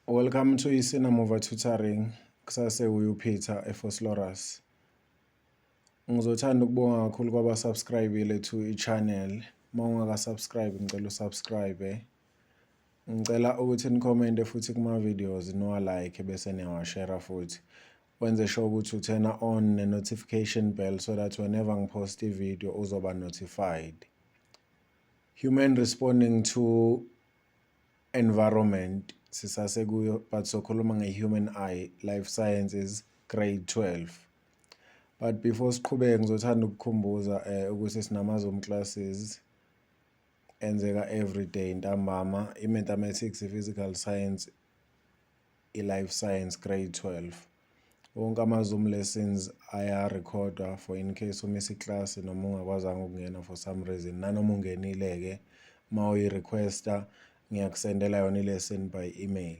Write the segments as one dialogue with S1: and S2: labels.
S1: Welcome to iSinamuva Tutoring, kusase uPeter eVosloorus. Ngizothanda ukubonga kakhulu kwaba-subscribe-ile to i-channel. Uma ungaka-subscribe ngicela u-subscribe. Ngicela ukuthi ni-comment-e futhi kuma-videos niwa-like bese niyawa-share futhi. Wenze sure ukuthi u-turn on ne-notification bell so that whenever ngi-post i-video uzoba notified. Human responding to environment sisasekuyo, but sokhuluma nge-human eye, life sciences, grade 12. But before siqhubeke, ngizothanda ukukhumbuza ukuthi sinama-Zoom classes enzeka everyday ntambama, i-mathematics, i-physical science, i-life science, grade 12. Wonke ama-Zoom lessons aya-recordwa for in case u-miss i-class noma ungakwazanga ukungena for some reason. Nanoma ungenile-ke, uma uyi-requesta ngiyakusendela yona i-lesson by email.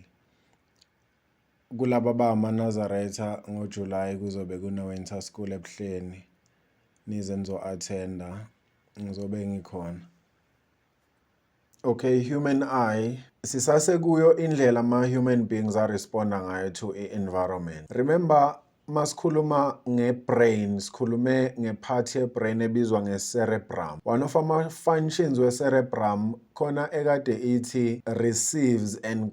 S1: Kulaba abangamaNazaretha, ngoJulayi kuzobe kune-winter school eBuhleni, nize nizo-attenda, ngizobe ngikhona. Okay, human eye, sisasekuyo indlela ama-human beings a-responda ngayo to i-environment. Remember, masikhuluma nge-brain, sikhulume nge-part ye-brain ebizwa nge-cerebrum. One of ama-functions we-cerebrum khona ekade ithi receives and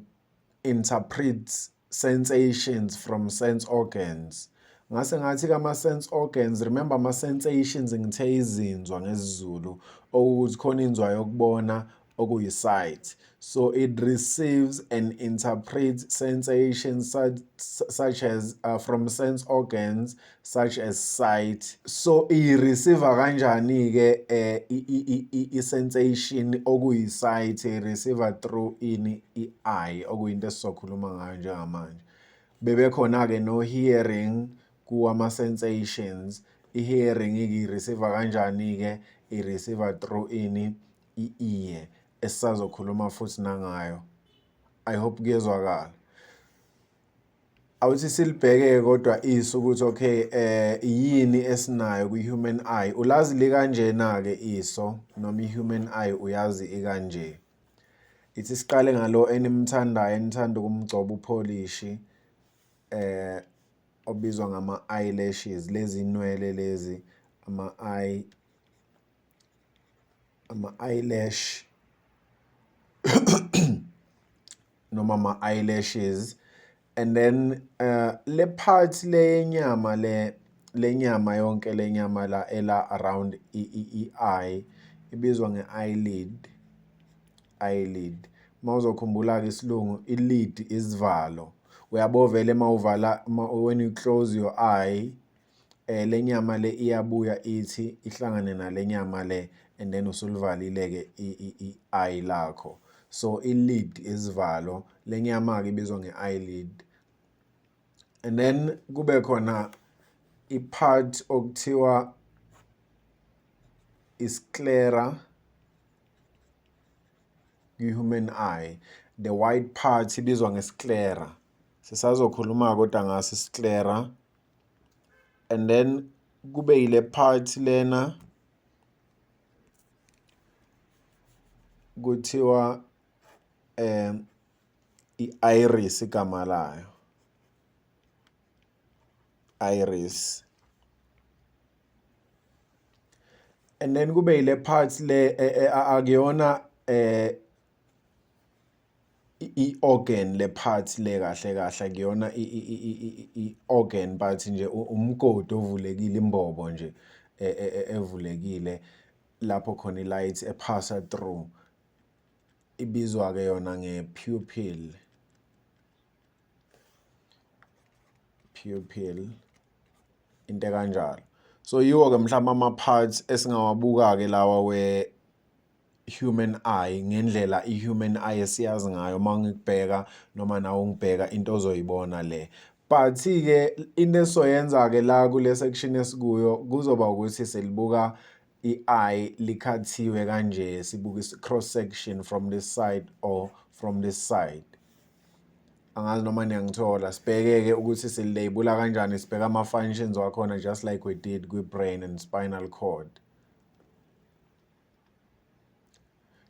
S1: interprets sensations from sense organs. Ngase ngathi kama-sense organs, remember, ama-sensations ngithe izinzwa ngesiZulu, okuthi khona inzwa yokubona okuyi-sight. So it receives and interprets sensations such as from sense organs such as sight. So i-receive kanjani-ke i-sensation okuyi-sight? I-receive through ini? I-eye, okuyinto esizokhuluma ngayo njengamanje. Bebekhona-ke no-hearing kuwama-sensations. I-hearing i-receive kanjani-ke? I-receive through ini? I-ear, esisazokhuluma futhi nangayo. I hope kuyezwakala. Awuthi silibheke kodwa iso ukuthi okay, yini esinayo kwi-human eye. Ulazi likanjena ke iso noma i-human eye, uyazi ikanje. Ithi siqale ngalo enimthandayo, enithanda ukumgcoba upholishi, obizwa ngama eyelashes, lezi inwele lezi, ama eyelash noma ama eyelashes. And then le part le yenyama, le nyama yonke, le nyama la ela around i-eye ibizwa nge-eyelid, eyelid. Mawuzokhumbula ke isilungu, i-lid isivalo, uyabo vele mawuvala, when you close your eye, le nyama le iyabuya ithi ihlangane nale nyama le and then usulivalile ke i-eye lakho. So i-lid isivalo, le nyama ke ibizwa nge-eyelid. And then kube khona i-part okuthiwa i-sclera kwi-human eye. The white part ibizwa nge-sclera, sisazokhuluma kodwa ngaso i-sclera. And then kube yile part lena kuthiwa i-iris igama layo, iris. And then kube yile part le akuyona i-organ, le part le kahle kahle akuyona i-organ, but nje umgodi ovulekile, imbobo nje evulekile lapho khona i-light ephasa through. Ibizwa ke yona nge-pupil, pupil, into kanjalo. So yiwo ke mhlawumbe ama-parts esingawabuka ke lawa we human eye, ngendlela i-human eye esiyazi ngayo. Uma ngikubheka noma nawe ungibheka, into ozoyibona le. But ke into esizoyenza ke la kule section esikuyo kuzoba ukuthi selibuka i-eye likhathiwe kanje, sibuka cross section from this side or from this side. Angazi noma niyangithola. Sibheke-ke ukuthi silabela kanjani, sibheke ama-functions wakhona just like we did kwi-brain and spinal cord.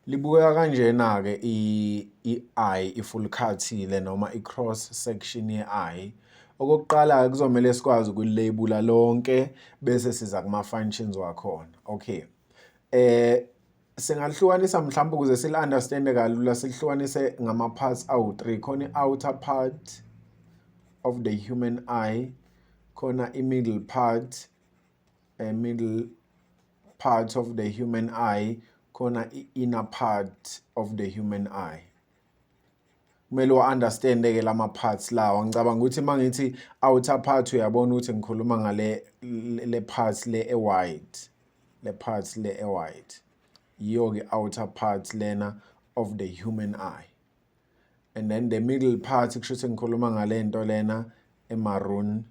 S1: Libukeka kanjena-ke i-eye if ulikhathile noma i-cross section ye-eye. Okokuqala-ke kuzomele sikwazi ukulilabula lonke bese siza kuma-functions wakhona. Okay. Singalihlukanisa mhlawumbe ukuze sili-understand-e kalula, silihlukanise ngama-parts awu-3. Khona i-outer part of the human eye, khona i-middle part, a middle part of the human eye, khona i-inner part of the human eye. Kumele u-understand-ke lama parts lawa. Ngicabanga ukuthi uma ngithi outer part uyabona ukuthi ngikhuluma ngale le part le e-white, le part le e-white yiyo-ke outer part lena of the human eye. And then the middle part kusho ukuthi ngikhuluma ngale nto lena e-maroon,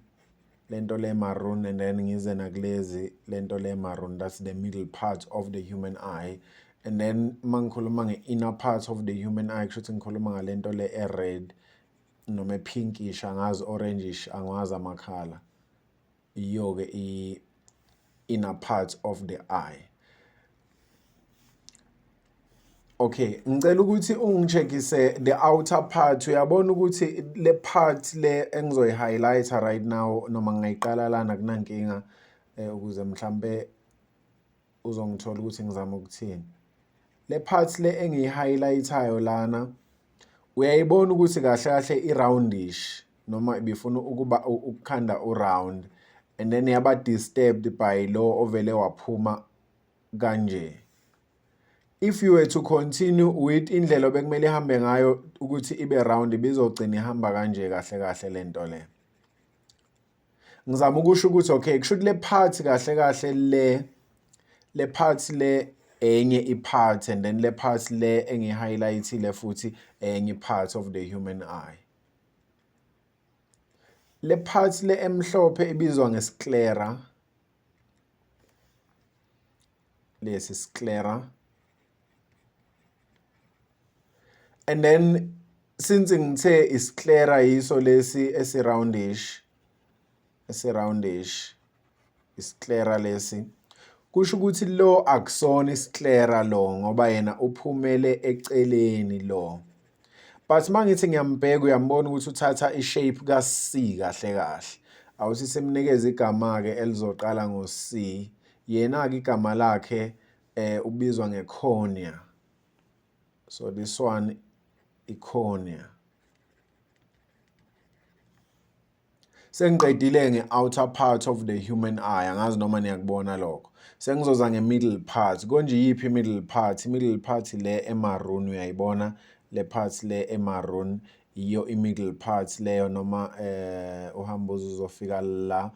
S1: lento le maroon, and then ngize nakulezi lento le maroon, that's the middle part of the human eye. And then mangikhuluma nge-inner part of the human eye kusho ukuthi ngikhuluma ngalento le e-red noma e-pinkish, angazi orangish, angazi amakhala, iyo-ke i-inner part of the eye. Okay, ngicela ukuthi ungi-checkise the outer part. Uyabona ukuthi le part le engizoyi-highlight-a right now, noma ngingayiqala lana kunankinga, ukuze mhlambe uzongithola ukuthi ngizama ukuthini. Le part le engiyi-highlight-ayo lana uyayibona ukuthi kahle kahle i-roundish noma ibifuna ukuba ukukhanda u-round, and then yaba disturbed by lo ovele waphuma kanje. If you were to continue with indlela obekumele ihambe ngayo ukuthi ibe round, ibizogcina ihamba kanje kahle kahle lento le. Ngizama ukusho ukuthi okay, kusho ukuthi le part kahle kahle le part le enye i-part, and then le part le engiyi-highlight-ile futhi enye part of the human eye. Le part le emhlophe ibizwa nge-sclera, lesi sclera. And then since ngithe i-sclera yiso lesi esi-roundish, esi-roundish i-sclera lesi, kusho ukuthi lo akusona i-sclera lo ngoba yena uphumele eceleni lo. But mangithi ngiyambheka uyambona ukuthi uthatha i-shape ka-C kahle kahle. Awuthi simnikeze igama-ke elizoqala ngo-C. Yena-ke igama lakhe ubizwa nge-cornea. So this one i-cornea. Sengiqedile nge-outer part of the human eye, angazi noma niyakubona lokho. Sengizoza nge-middle part. Konje iyiphi i-middle part? I-middle part le e-maroon, uyayibona le part le e-maroon iyo i-middle part leyo, noma uhamba uzofika la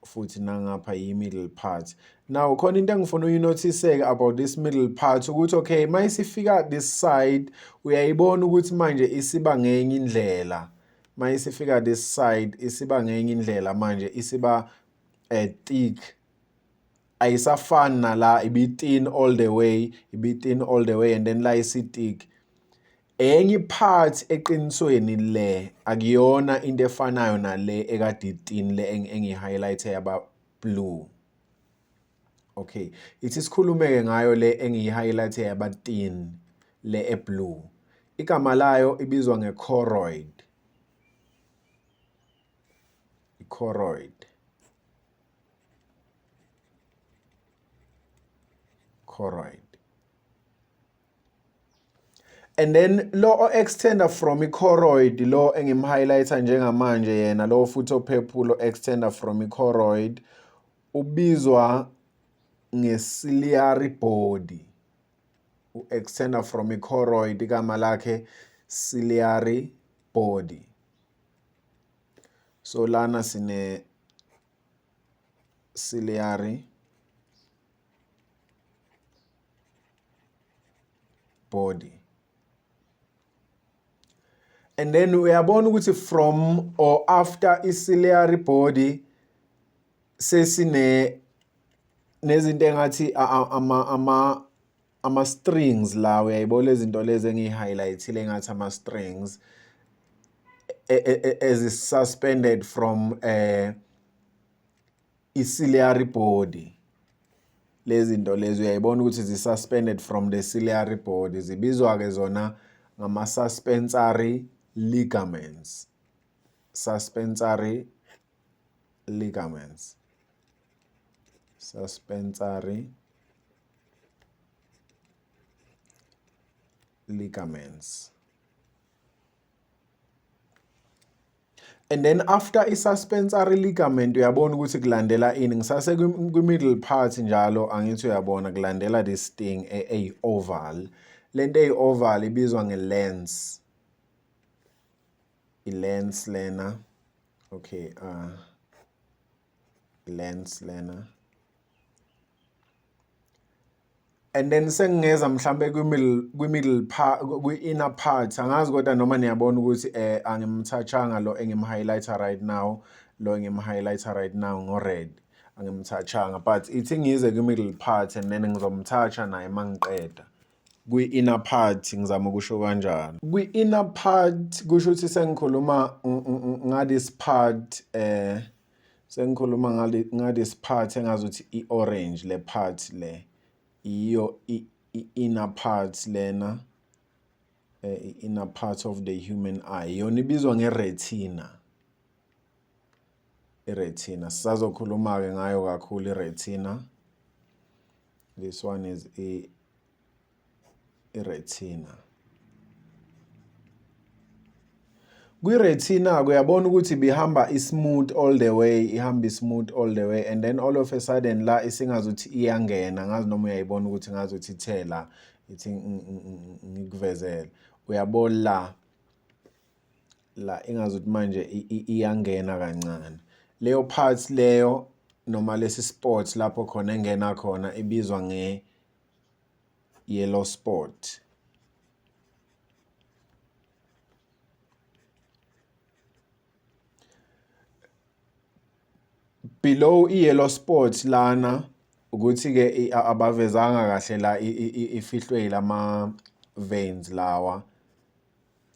S1: futhi nangapha yi-middle part. Now khona into engifuna uyinotice-ke about this middle part ukuthi okay, mayisifika this side uyayibona ukuthi manje isiba ngenye indlela. Mayisifika this side isiba ngenye indlela manje, isiba thick, ayisafani nala ibi thin all the way, ibi thin all the way, and then la isi thick. Enye part eqinisweni le akuyona into efanayo nale ekade thin le engiyi-highlight yaba blue. Okay, ithi sikhulume-ke ngayo le engiyi-highlight yaba thin le e-blue. Igama layo ibizwa nge-choroid. I-choroid. Choroid. And then lo o-extender from i-choroid lo engim-highlight-a njengamanje, yena lo futhi o-purple o-extender from i-choroid ubizwa nge-ciliary body. U-extender from i-choroid, igama lakhe ciliary body. So lana sine ciliary body. And then uyabona ukuthi from or after i-ciliary body sesine nezinto engathi ama strings la, uyayibona izinto lezi engiyi-highlight-ile engathi ama strings as suspended from i-ciliary body. Lezi zinto lezi uyayibona ukuthi zi-suspended from the ciliary body, zibizwa-ke zona ngama-suspensory ligaments, suspensory ligaments, suspensory ligaments. And then after i-suspensory ligament uyabona ukuthi kulandela ini. Ngisase kwi-middle part njalo, angithi uyabona kulandela this thing eyi-oval. Lento eyi-oval ibizwa nge-lens, i-lens lena. Okay, lens lena. And then sengingeza mhlambe kwi-middle part, kwi-inner part, angazi kodwa noma niyabona ukuthi angimthathanga lo engim-highlighter right now, lo engim-highlighter right now ngo-red angimthathanga, but ithi ngize kwi-middle part and then ngizomthatha naye mangiqeda kwi-inner part. Ngizama ukusho kanjalo, kwi-inner part kusho ukuthi sengikhuluma nga-this part, sengikhuluma nga-this part engazuthi i-orange. Le part le iyo i-inner part lena, i-inner part of the human eye. Yona ibizwa nge-retina, i-retina sisazokhuluma-ke ngayo kakhulu i-retina. This one is i-retina. Kwi-retina uyabona ukuthi ibihamba i-smooth all the way, ihamba i-smooth all the way, and then all of a sudden la isingazuthi iyangena. Ngazi noma uyayibona ukuthi ngazuthi ithela, ithi ngikuvezele, uyabona la ingazuthi manje iyangena kancane. Leyo part leyo noma lesi spot lapho khona engena khona ibizwa nge yellow spot. Below i-yellow spot lana ukuthi-ke abavezanga kahle la, ifihlwe yilama veins lawa,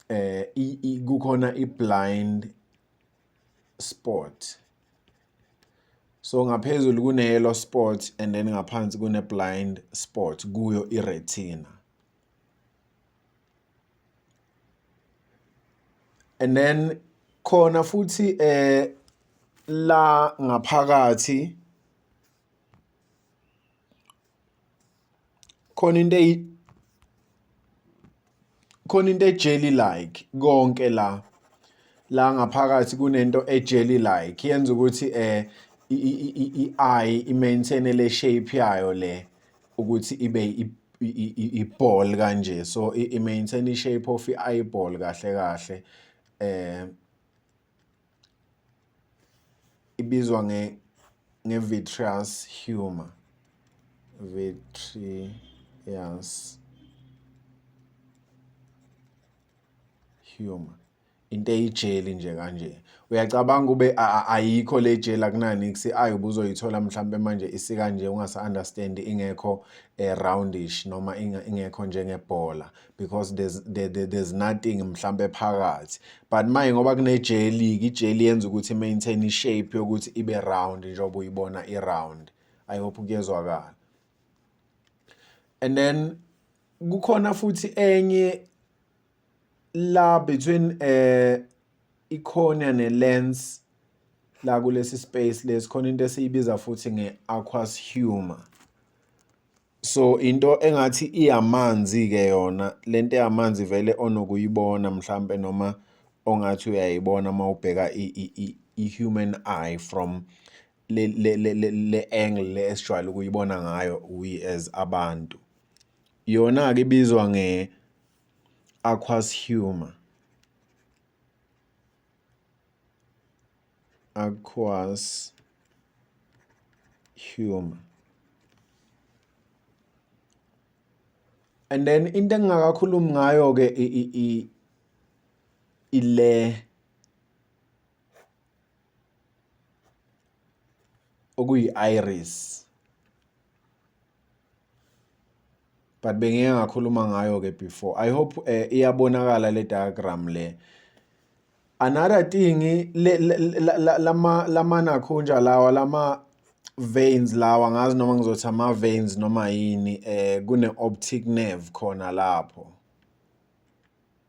S1: kukhona i-blind spot. So ngaphezulu kune yellow spot and then ngaphansi kune blind spot kuyo i-retina. And then khona futhi la ngaphakathi khona into e-jelly like konke la ngaphakathi, kunento e-jelly like yenza ukuthi i-eye i-maintain le shape yayo le ukuthi ibe i-ball kanje. So i-maintain i-shape of i-eyeball kahle kahle. Ibizwa nge-vitreous humor, vitreous humor, into eyi-jelly nje kanje. Uyacabanga ube ayikho le jelly, akunanix, i-eye ubuzoyithola mhlambe manje isikanje ungasa-understand, ingekho roundish noma ingekho njengebhola, because there's nothing mhlambe phakathi. But manje ngoba kune-jelly, i-jelly yenza ukuthi i-maintain i-shape yokuthi ibe round njengoba uyibona i-round. I hope kuyezwakala. And then kukhona futhi enye la between i-cornea ne-lens, la kulesi space lesi khona into esiyibiza futhi nge-aqueous humor. So into engathi iyamanzi ke yona lento eyamanzi vele onokuyibona mhlambe noma ongathi uyayibona mawubheka i-human eye from le angle le esijwayele ukuyibona ngayo we as abantu. Yona ke ibizwa nge aqueous humor, aqueous humor. And then into engingakakhulumi ngayo ke ile okuyi-iris, but bengike ngakhuluma ngayo ke before. I hope iyabonakala le diagram le. Another thing, lama lama nakhunja lawa lama veins lawa, ngazi noma ngizothi ama veins noma yini, kune optic nerve khona lapho.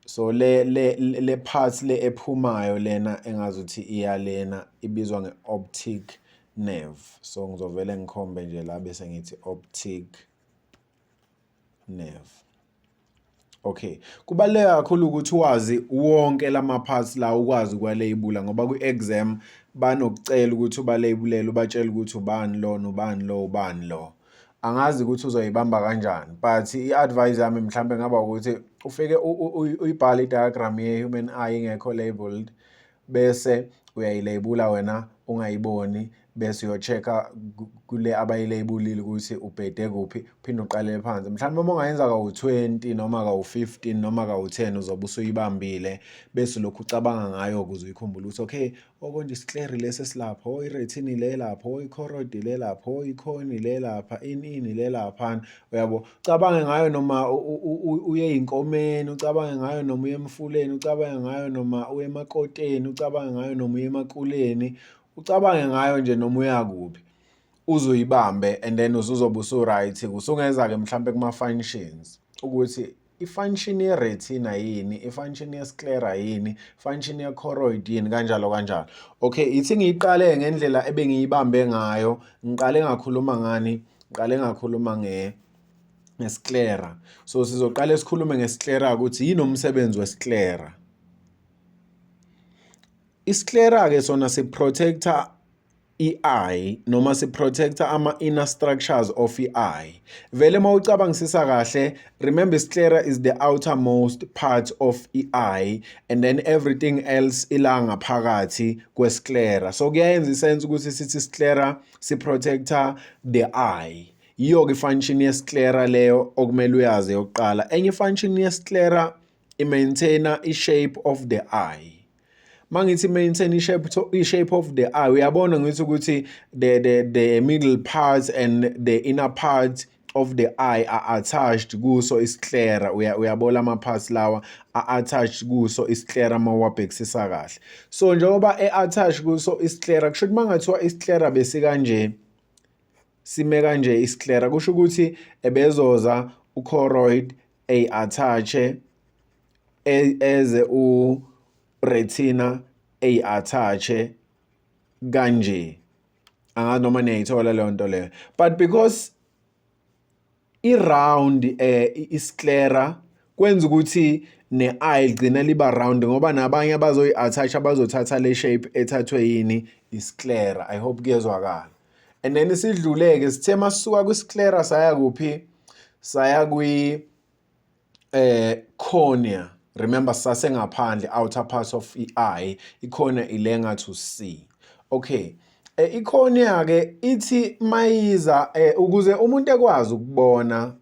S1: So le part le ephumayo lena engazuthi iya lena ibizwa nge-optic nerve. So ngizovele ngikhombe nje la bese ngithi optic nerve. Okay, kubaluleke kakhulu ukuthi wazi wonke lama parts la, ukwazi ukuwa-label-a, ngoba kwi-exam banokucela ukuthi uba-label-ele, ubatshele ukuthi ubani lo, nobani lo, ubani lo. Angazi ukuthi uzoyibamba kanjani, but i-advice yami mhlambe ngaba ukuthi ufike uyibhale i-diagram ye-human eye ingekho labeled, bese uyayi-label-a wena ungayiboni, bese uyo-check-a kule abayi-label-ile ukuthi ubhede kuphi, uphinde uqalele phansi. Mhlawumbe uma ungayenza kawu-20 noma kawu-15 noma kawu-10, uzobe usuyibambile, bese ulokhu ucabanga ngayo ukuze uyikhumbule ukuthi okay, okonje i-sclera lesi esilapho, i-retina le lapho, i-choroid le lapho, i-cornea le lapha, ini ini le laphana, uyabo. Ucabange ngayo noma uye ey'nkomeni, ucabange ngayo noma uye emfuleni, ucabange ngayo noma uye emakoteni, ucabange ngayo noma uye emakuleni, ucabange ngayo nje noma uya kuphi, uze uyibambe, and then usuzobe usu-right. Usungenza-ke mhlampe kuma-functions ukuthi i-function ye-retina yini, i-function ye-sclera yini, function ye-choroid yini, kanjalo kanjalo. Okay, ithi ngiyiqale ngendlela ebengiyibambe ngayo. Ngiqale ngakhuluma ngani? Ngiqale ngakhuluma nge-sclera. So sizoqale sikhulume nge-sclera, ukuthi yini umsebenzi we-sclera. I-sclera ke sona si-protect-a i-eye noma si-protect-a ama-inner structures of i-eye. Vele uma ucabangisisa kahle, remember, sclera is the outermost part of i-eye and then everything else ila ngaphakathi kwe-sclera. So kuyayenza i-sense ukuthi sithi sclera si-protect-a the eye. Yiyo-ke i-function ye-sclera leyo okumele uyazi yokuqala. Enye i-function ye-sclera, i-maintain-a i-shape of the eye. Mangithi maintain i-shape of the eye, uyabona ngithi ukuthi the middle part and the inner part of the eye are attached kuso i-sclera. Uyabona ama parts lawa a-attached kuso i-sclera mawabhekisisa kahle. So njengoba e-attached kuso i-sclera, kusho ukuthi mangathiwa i-sclera besikanje, sime kanje i-sclera, kusho ukuthi ebezoza u-choroid eyi-attach-e, eze u-retina eyi-attach-e kanje. Angazi noma niyayithola leyo nto leyo, but because i-round i-sclera, kwenza ukuthi ne-eye ligcina liba round, ngoba nabanye abazoyi-attach bazothatha le shape ethathwe yini? I-sclera. I hope kuyezwakala. And then sidlule-ke, sithe masisuka kwi-sclera saya kuphi? Saya kwi cornea. Remember, sasengaphandle, outer part of i-eye. I-cornea ile ngathi u-C. Okay, i-cornea ke ithi mayiza, ukuze umuntu ekwazi ukubona,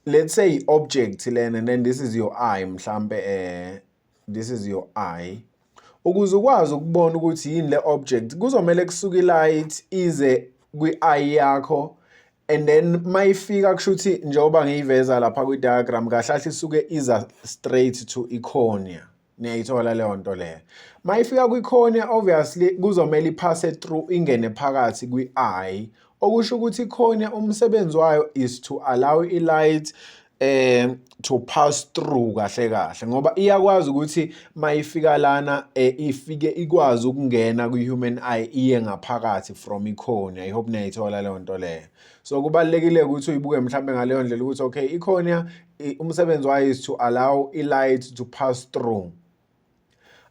S1: let's say object lena, and then this is your eye mhlambe, this is your eye. Ukuze ukwazi ukubona ukuthi yini le object, kuzomela kusuke i-light ize kwi-eye yakho, and then mayifika, kusho ukuthi njengoba ngiyiveza lapha kwi-diagram kahle kahle, isuke iza straight to i-cornea. Niyayithola leyo nto leyo? Mayifika kwi-cornea, obviously kuzomela iphase through, ingene phakathi kwi-eye, okusho ukuthi i-cornea umsebenzi wayo is to allow i-light to pass through kahle kahle, ngoba iyakwazi ukuthi mayifika lana, ifike ikwazi ukungena kwi-human eye, iye ngaphakathi from i-cornea. I hope niyayithola leyo nto leyo. So kubalulekile ukuthi uyibuke mhlambe ngaleyo ndlela ukuthi okay, i-cornea umsebenzi wayo is to allow i-light to pass through.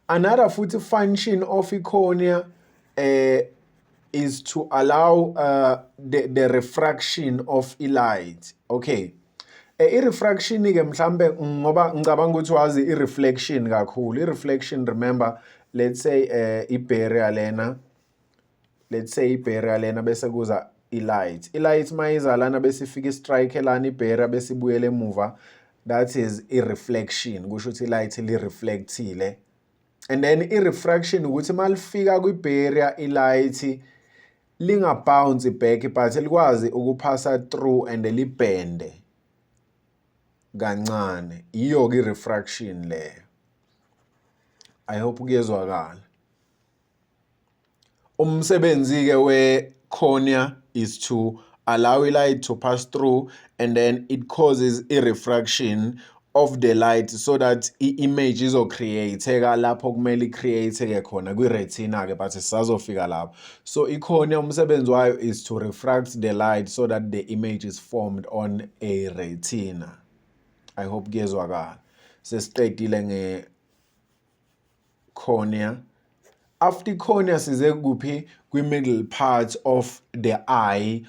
S1: Another futhi function of i-cornea is to allow the refraction of i-light. Okay, i-refraction ke mhlambe, ngoba ngicabanga ukuthi wazi i-reflection kakhulu. I-reflection, remember, let's say i-barrier lena, let's say i-barrier lena, bese kuza i-light. I-light mayiza lana bese ifika i-strike lana i-barrier, bese ibuyele emuva, that is i-reflection. Kusho ukuthi i-light li-reflect-ile. And then i-refraction ukuthi malifika kwi-barrier i-light, linga-bounce back but likwazi ukuphasa through and libhende kancane. Iyo-ke i-refraction leyo. I hope kuyezwakala. Umsebenzi-ke we-cornea is to allow light to pass through and then it causes i-refraction of the light so that i-image izo-create-eka lapho kumele i-create-eke khona kwi-retina-ke, but sisazofika lapho. So i-cornea umsebenzi wayo is to refract the light so that the image is formed on a retina. I hope kuyezwakala. Sesiqedile nge-cornea. After i-cornea size kuphi? Kwi-middle part of the eye,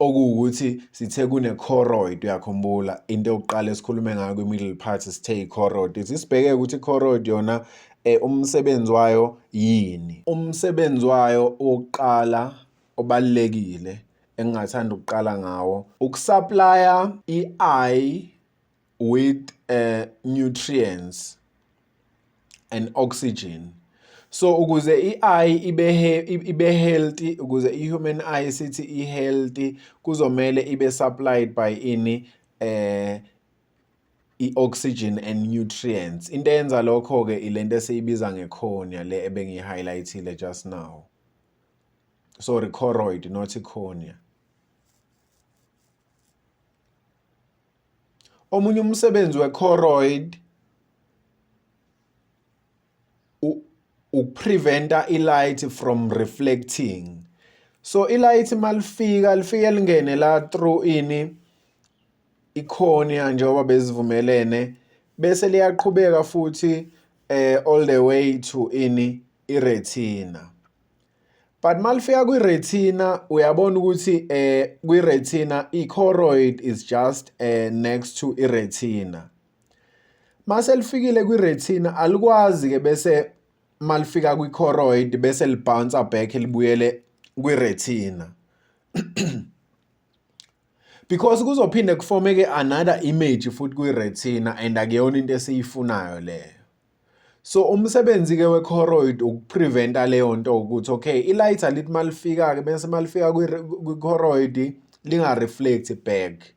S1: okuwukuthi sithe kune-choroid. Uyakhumbula into yokuqala esikhulume ngayo kwi-middle part? Sithe i-choroid. Ithi sibheke ukuthi i-choroid yona umsebenzi wayo yini. Umsebenzi wayo wokuqala obalulekile engingathanda ukuqala ngawo ukusupplya i-eye with nutrients and oxygen. So ukuze i-eye ibe healthy, ukuze i-human eye sithi i-healthy, kuzomele ibe supplied by ini? I-oxygen and nutrients. Into eyenza lokho-ke ilento esiyibiza nge-cornea le ebengiyi-highlight-ile just now. Sorry, choroid, not i-cornea. Omunye umsebenzi we-choroid ukupreventa i-light from reflecting. So i-light malifika, lifike lingene la through ini? I-cornea, njengoba bezivumelene, bese liyaqhubeka futhi all the way to ini? I-retina. But malifika kwi-retina, uyabona ukuthi kwi-retina i-choroid is just next to i-retina. Mase lifikile kwi-retina, alikwazi ke bese malifika kwi-choroid bese libounce back libuyele kwi-retina, because kuzophinde kufomeke another image futhi kwi-retina, and akuyona into esiyifunayo leyo. So umsebenzi ke we-choroid ukupreventa leyo nto, ukuthi okay, i-light alithi malifika ke bese malifika kwi-choroid linga-reflect back.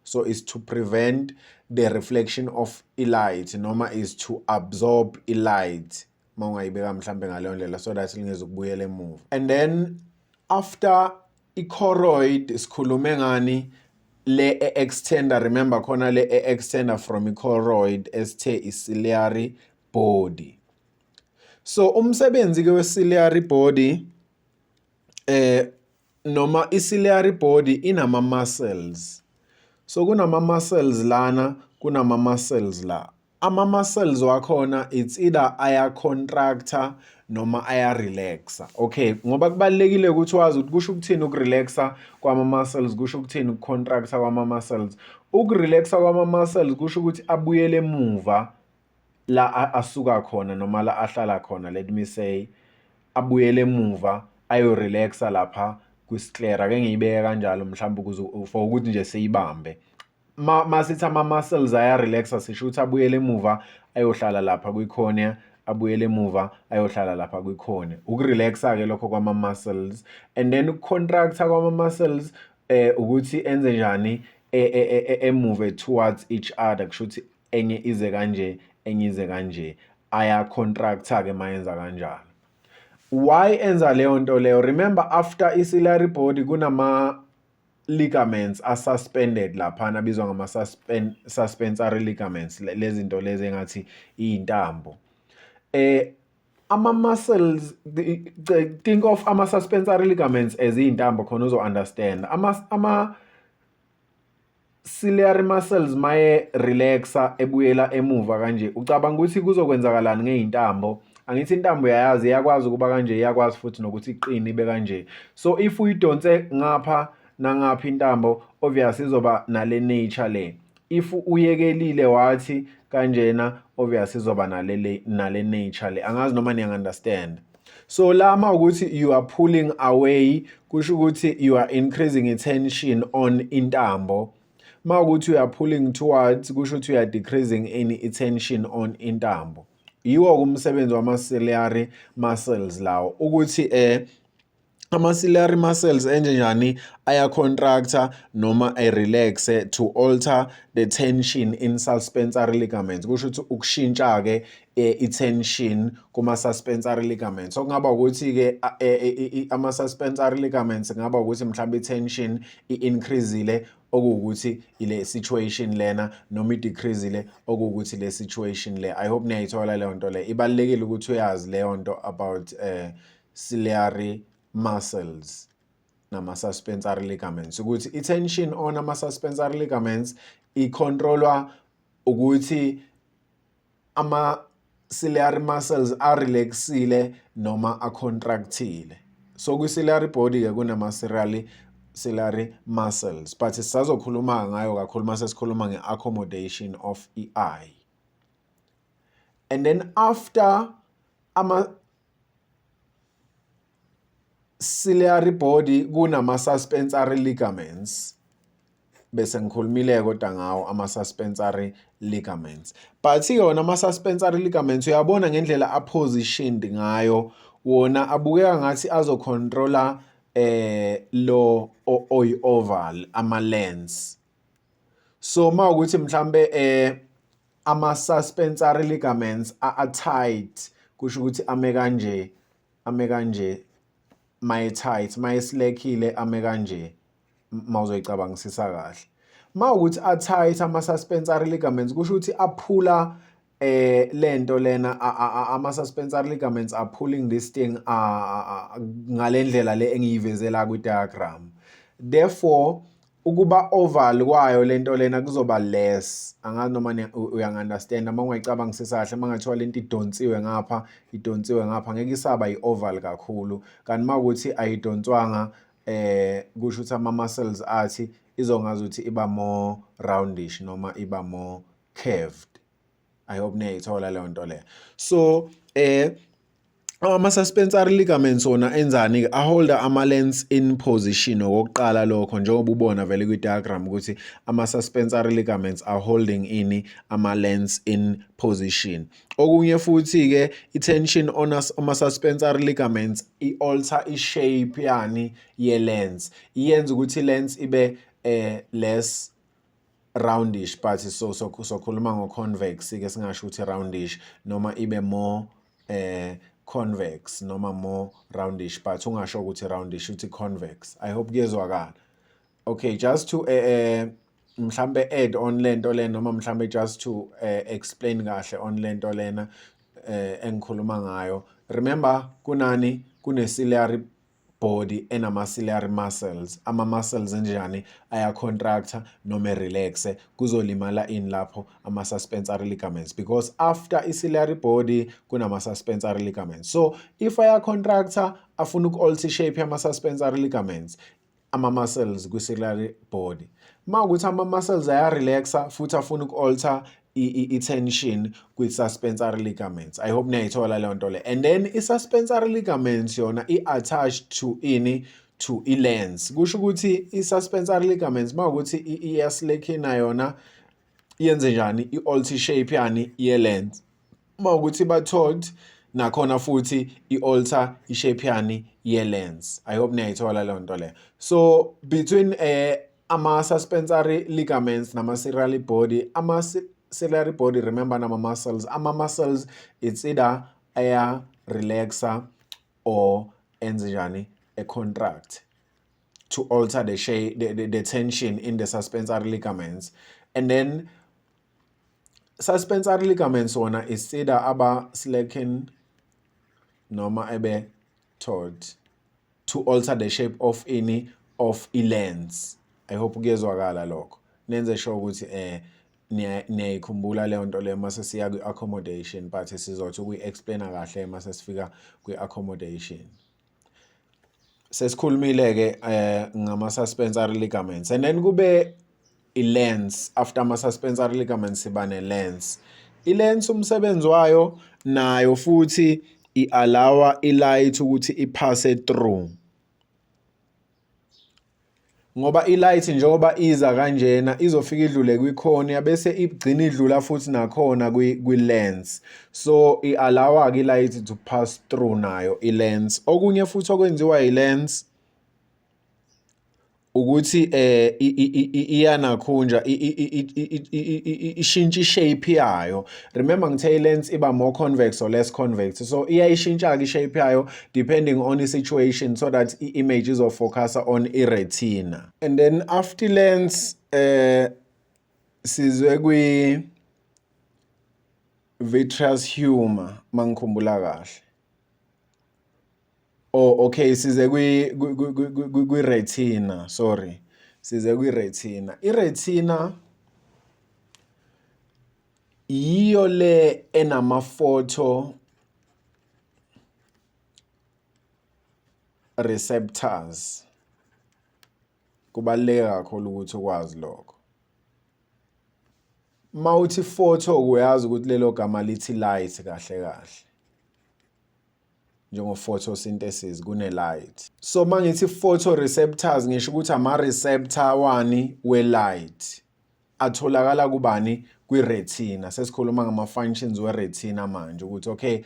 S1: So is to prevent the reflection of i-light, noma is to absorb i-light mawungayibeka mhlambe ngaleyo ndlela, so that lingezukubuyela emuva. And then after i-choroid sikhulume ngani? Le e-extender, remember, khona le e-extender from i-choroid esithe i-ciliary body. So umsebenzi ke we-ciliary body, noma i-ciliary body inama muscles. So kunama muscles lana, kunama muscles la. Ama muscles wakhona, it's either aya contracta noma aya relaxa. Okay, ngoba kubalulekile ukuthi wazi ukuthi kusho ukuthini ukurelaxa kwama muscles, kusho ukuthini ukucontracta kwama muscles. Ukurelaxa kwama muscles kusho ukuthi abuyele emuva la asuka khona noma la ahlala khona. Let me say abuyele emuva ayorelaxa lapha kwi-sclera, ake ngiyibeke kanjalo mhlawumbe ukuze for ukuthi nje siyibambe. Masithi ama-muscles aya-relaxa, sisho ukuthi abuyele emuva ayohlala lapha kwi-cornea, abuyele emuva ayohlala lapha kwi-cornea. Ukurelaxa-ke lokho kwama-muscles. And then ukucontracta kwama-muscles ukuthi enze njani? Emove towards each other. Kusho ukuthi enye ize kanje, enye ize kanje. Aya-contracta-ke mayenza kanjalo. Why enza leyo nto leyo? Remember, after i-ciliary body kunama ligaments asuspended laphana abizwa ngama suspensory ligaments, lezi zinto lezi engathi iy'ntambo. Ama muscles, think of ama suspensory ligaments as iy'ntambo khona uzo understand. Ama ciliary muscles maye relaxa ebuyela emuva kanje, ucabanga ukuthi kuzokwenzakalani ngey'ntambo? Angithi intambo uyayazi, iyakwazi ukuba kanje, iyakwazi futhi nokuthi iqine ibe kanje. So if uyidonse ngapha nangapha intambo, obvious izoba nale nature le. If uyekelile wathi kanjena, obvious izoba nale nature le. Angazi noma niyangi-understand. So lama ukuthi you are pulling away, kusho ukuthi you are increasing tension on intambo. Mawukuthi you are pulling towards, kusho ukuthi you are decreasing any tension on intambo. Yiwo umsebenzi wama-ciliary muscles lawo, ukuthi Ama-ciliary muscles enjenjani? Aya-contracta noma a-relaxe to alter the tension in suspensory ligaments. Kusho ukuthi ukushintsha-ke i-tension kuma-suspensory ligaments. So kungaba ukuthi-ke ama-suspensory ligaments, kungaba ukuthi mhlawumbe i-tension i-increase-ile, okuwukuthi ile situation lena, noma i-decrease-ile, okuwukuthi le situation le. I hope niyayithola leyo nto le. Ibalulekile ukuthi uyazi leyo nto about ciliary muscles nama-suspensory ligaments, ukuthi i-tension on ama-suspensory ligaments i-controlwa ukuthi ama-ciliary muscles a-relaxile noma a-contractile. So kwi-ciliary body-ke kunama-ciliary ciliary muscles, but sisazokhuluma ngayo kakhulu mase sikhuluma nge-accommodation of i-eye. And then after ama ciliary body kunama suspensory ligaments. Bese ngikhulumile kodwa ngawo ama suspensory ligaments, but yona ama suspensory ligaments, uyabona ngendlela a-positioned ngayo, wona abukeka ngathi azocontrola lo oyi oval, ama lens. So mawukuthi mhlambe ama suspensory ligaments a tight, kusho ukuthi ame kanje, ame kanje maye tight, maye slackile ame kanje. Mawuzoyicabangisisa kahle, mawukuthi a tight ama suspensory ligaments, kusho ukuthi aphula lento lena. Ama suspensory ligaments are pulling this thing ngalendlela le engiyivezela kwi diagram. Therefore ukuba oval kwayo lento lena kuzoba less. Angazi noma uyangi-understand. Uma ungayicabangisisa kahle, uma ngathiwa lento idonsiwe ngapha, idonsiwe ngapha, ngeke isaba i-oval kakhulu, kanti uma ukuthi ayidonswanga, kusho ukuthi ama-muscles athi izongazuthi iba more roundish noma iba more curved. I hope niyayithola leyo nto leyo. So ama-suspensory ligaments wona enzani-ke? Aholda ama-lens in position okokuqala lokho, njengoba ubona vele kwi-diagram ukuthi ama-suspensory ligaments are holding ini? Ama-lens in position. Okunye futhi-ke, i-tension on ama-suspensory ligaments i-alter i-shape yani? Ye-lens. Iyenza ukuthi i-lens ibe less roundish, but so sokhuluma ngo-convex ke, singasho ukuthi roundish, noma ibe more convex noma more roundish, but ungasho ukuthi roundish, uthi convex. I hope kuyezwakala. Okay, just to mhlambe add on lento le, noma mhlambe just to explain kahle on lento lena engikhuluma ngayo. Remember, kunani? Kune ciliary body enama-ciliary muscles. Ama-muscles enjani? Aya-contracta noma relaxe. Kuzolimala ini lapho? Ama-suspensory ligaments, because after i-ciliary body kunama-suspensory ligaments. So if aya-contracta, afuna uku-alter shape yama-suspensory ligaments, ama-muscles kwi-ciliary body. Uma ukuthi ama-muscles aya-relaxa futhi afuna uku-alter i-tension kwi-suspensory ligaments. I hope niyayithola leyo nto le. And then i-suspensory ligaments yona i-attached to ini? To i-lens. Kusho ukuthi i-suspensory ligaments, mawukuthi iyaslackina, yona yenze njani? I-alter shape yani? Ye-lens. Mawukuthi ba-taut nakhona futhi i-alter i-shape yani? Ye-lens. I hope niyayithola leyo nto leyo. So between ama-suspensory ligaments nama-ciliary body, ama-ciliary body, remember, nama-muscles, ama-muscles, it's either aya relaxa or enze njani? A contract to alter the shape, the tension in the suspensory ligaments. And then suspensory ligaments wona is either aba slacken noma ebe taut to alter the shape of ini? Of i-lens. I hope kuyezwakala lokho. Nenze sure ukuthi niyayikhumbula leyo nto leyo mase siya kwi-accommodation, but sizothi ukuyi-explaina kahle mase sifika kwi-accommodation. Sesikhulumile-ke ngama-suspensory ligaments, and then kube i-lens. After ama-suspensory ligaments siba ne-lens. I-lens umsebenzi wayo nayo futhi i-allowa i-light ukuthi iphase through. Ngoba i-light njengoba iza kanjena izofika idlule kwi-cornea bese igcina idlula futhi nakhona kwi-lens. So i-allow-a-ke i-light to pass through nayo i-lens. Okunye futhi okwenziwa i-lens ukuthi iyanakhunja ishintsha i-shape yayo. Remember ngithe i-lens iba more convex or less convex, so iyayishintsha-ke i-shape yayo depending on i-situation so that i-image izofocusa on i-retina. And then after i-lens sizwe kwi vitreous humor mangikhumbula kahle. Oh okay, size kwi kwi retina, sorry. Size kwi retina. I retina yiyo le enama photo receptors. Kubaluleke kakhulu ukuthi ukwazi lokho. Mawuthi photo uyazi ukuthi lelo gama lithi light kahle kahle. Njengo-photosynthesis kune-light. So mangithi photoreceptors ngisho ukuthi ama-receptor wani we-light atholakala kubani? Kwi-retina. Sesikhuluma ngama-functions we-retina manje ukuthi okay,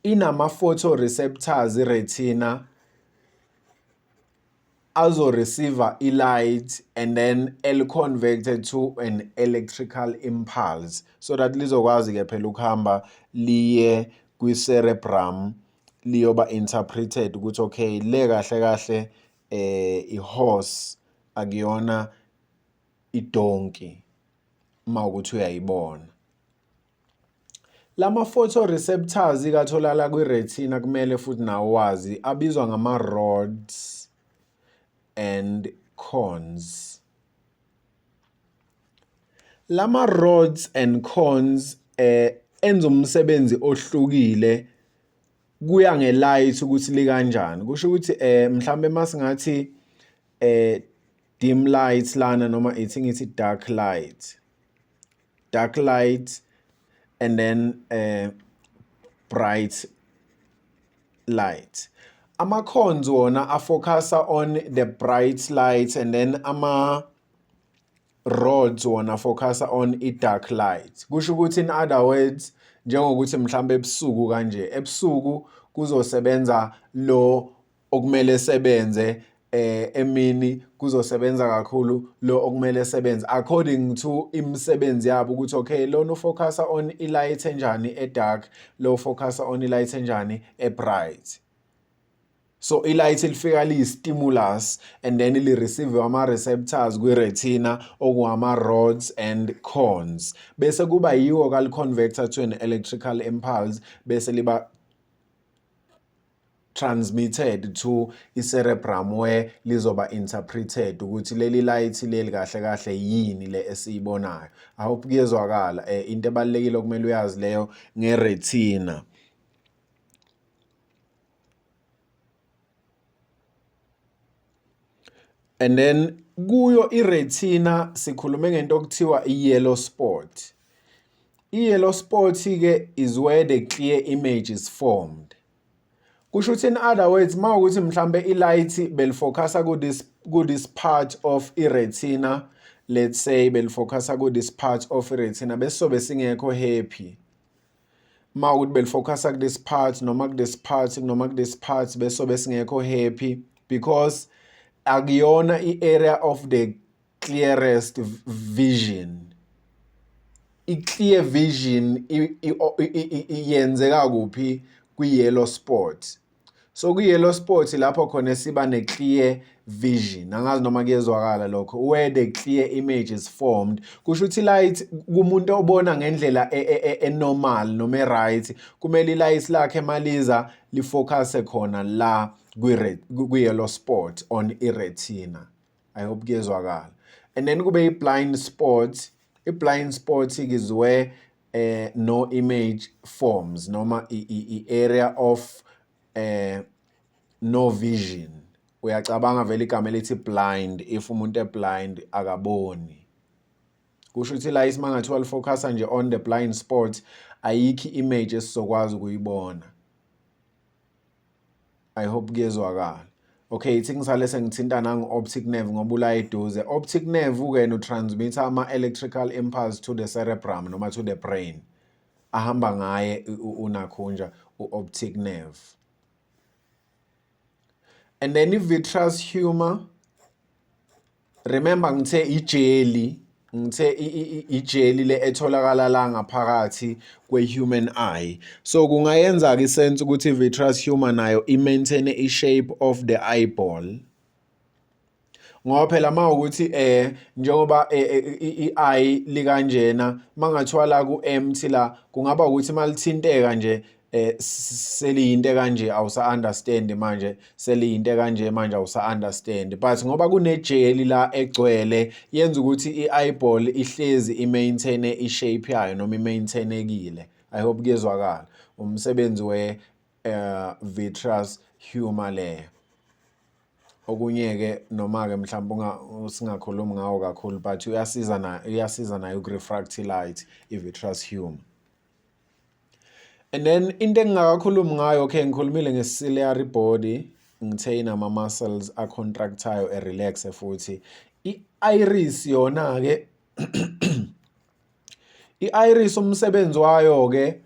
S1: inama-photoreceptors i-retina azo-receive i-light and then eli-converted to an electrical impulse so that lizokwazi ke phela ukuhamba liye kwi-cerebrum liyoba interpreted ukuthi okay, le kahle kahle i-horse, akuyona idonki mawukuthi uyayibona. Lama photoreceptors ikatholakala kwi-retina kumele futhi nawo wazi abizwa ngama-rods and cones. Lama rods and cones enza umsebenzi ohlukile kuya nge-light ukuthi likanjani. Kusho ukuthi mhlambe masingathi dim light lana noma ithi ngithi dark light. Dark light and then bright light. Ama cones wona afocusa on the bright light and then ama rods wona focusa on i dark light. Kusho ukuthi in other words, njengokuthi mhlambe ebusuku kanje, ebusuku kuzosebenza lo okumele sebenze, emini kuzosebenza kakhulu lo okumele sebenze according to imisebenzi yabo ukuthi okay, lona ufocusa on i-light enjani e-dark, lo focusa on i-light enjani e-bright. So i-light lifika liyi-stimulus and then li-receive ama-receptors kwi-retina okuwama-rods and cones, bese kuba yiwo kali-converter to an electrical impulse, bese liba transmitted to i-cerebrum where lizoba interpreted ukuthi leli light leli kahle kahle yini le esiyibonayo. I hope kuyezwakala. Into ebalulekile okumele uyazi leyo nge-retina. And then kuyo i-retina sikhulume ngento okuthiwa i-yellow spot. I-yellow spot ke is where the clear image is formed. Kusho ukuthi in other words, mawukuthi mhlambe i-light belifocusa ku this part of i-retina, let's say belifocusa ku this part of i-retina, bese singekho happy. Mawukuthi belifocusa ku this part noma ku this part noma ku this part, bese singekho happy because akuyona i-area of the clearest vision. I-clear vision iyenzeka kuphi? Kwi-yellow spot. So kwi-yellow spot lapho khona siba ne-clear vision. Angazi noma kuyezwakala lokho, where the clear image is formed. Kusho ukuthi light kumuntu obona ngendlela e-normal noma e-right, kumele i-light lakhe maliza lifocuse khona la kwi-yellow spot on i-retina. I hope kuyezwakala. And then kube i-blind spot. I-blind spot is where no image forms noma i-area of no vision. Uyacabanga vele igama elithi blind, if umuntu e-blind akaboni. Kusho ukuthi la isimangathiwa lifocusa nje on the blind spot, ayikho i-image esizokwazi ukuyibona. I hope kuyezwakala. Okay, ithi ngisale sengithinta nangu-optic nerve ngoba ula eduze. Optic nerve-ke no-transmitter ama-electrical impulse to the cerebrum noma to the brain. Ahamba ngaye unakhunja u-optic nerve. And then i-vitreous humor, remember ngithe ijeli, ngithe ijeli le etholakala la ngaphakathi kwe-human eye. So kungayenza-ke isense ukuthi i-vitreous humor nayo i-maintain i-shape of the eyeball. Ngoba phela uma ukuthi njengoba i-eye likanjena, mangathiwa la ku-empty la, kungaba ukuthi malithinteka nje seliyinto kanje awusa understand manje, seliyinto kanje manje awusa understand. But ngoba kunejeli la egcwele, yenza ukuthi i-eyeball ihlezi i-maintain i-shape yayo noma i-maintainekile. I hope kuyezwakala. Umsebenzi we vitreous humor leyo. Okunye-ke noma-ke mhlawumbe singakhulumi ngawo kakhulu, but uyasiza na, uyasiza nayo uku-refract light i-vitreous humor. And then into engingakakhulumi ngayo, okay, ngikhulumile nge-ciliary body, ngithe inama-muscles a-contract-ayo e-relax futhi. I-iris yona-ke, i-iris umsebenzi wayo-ke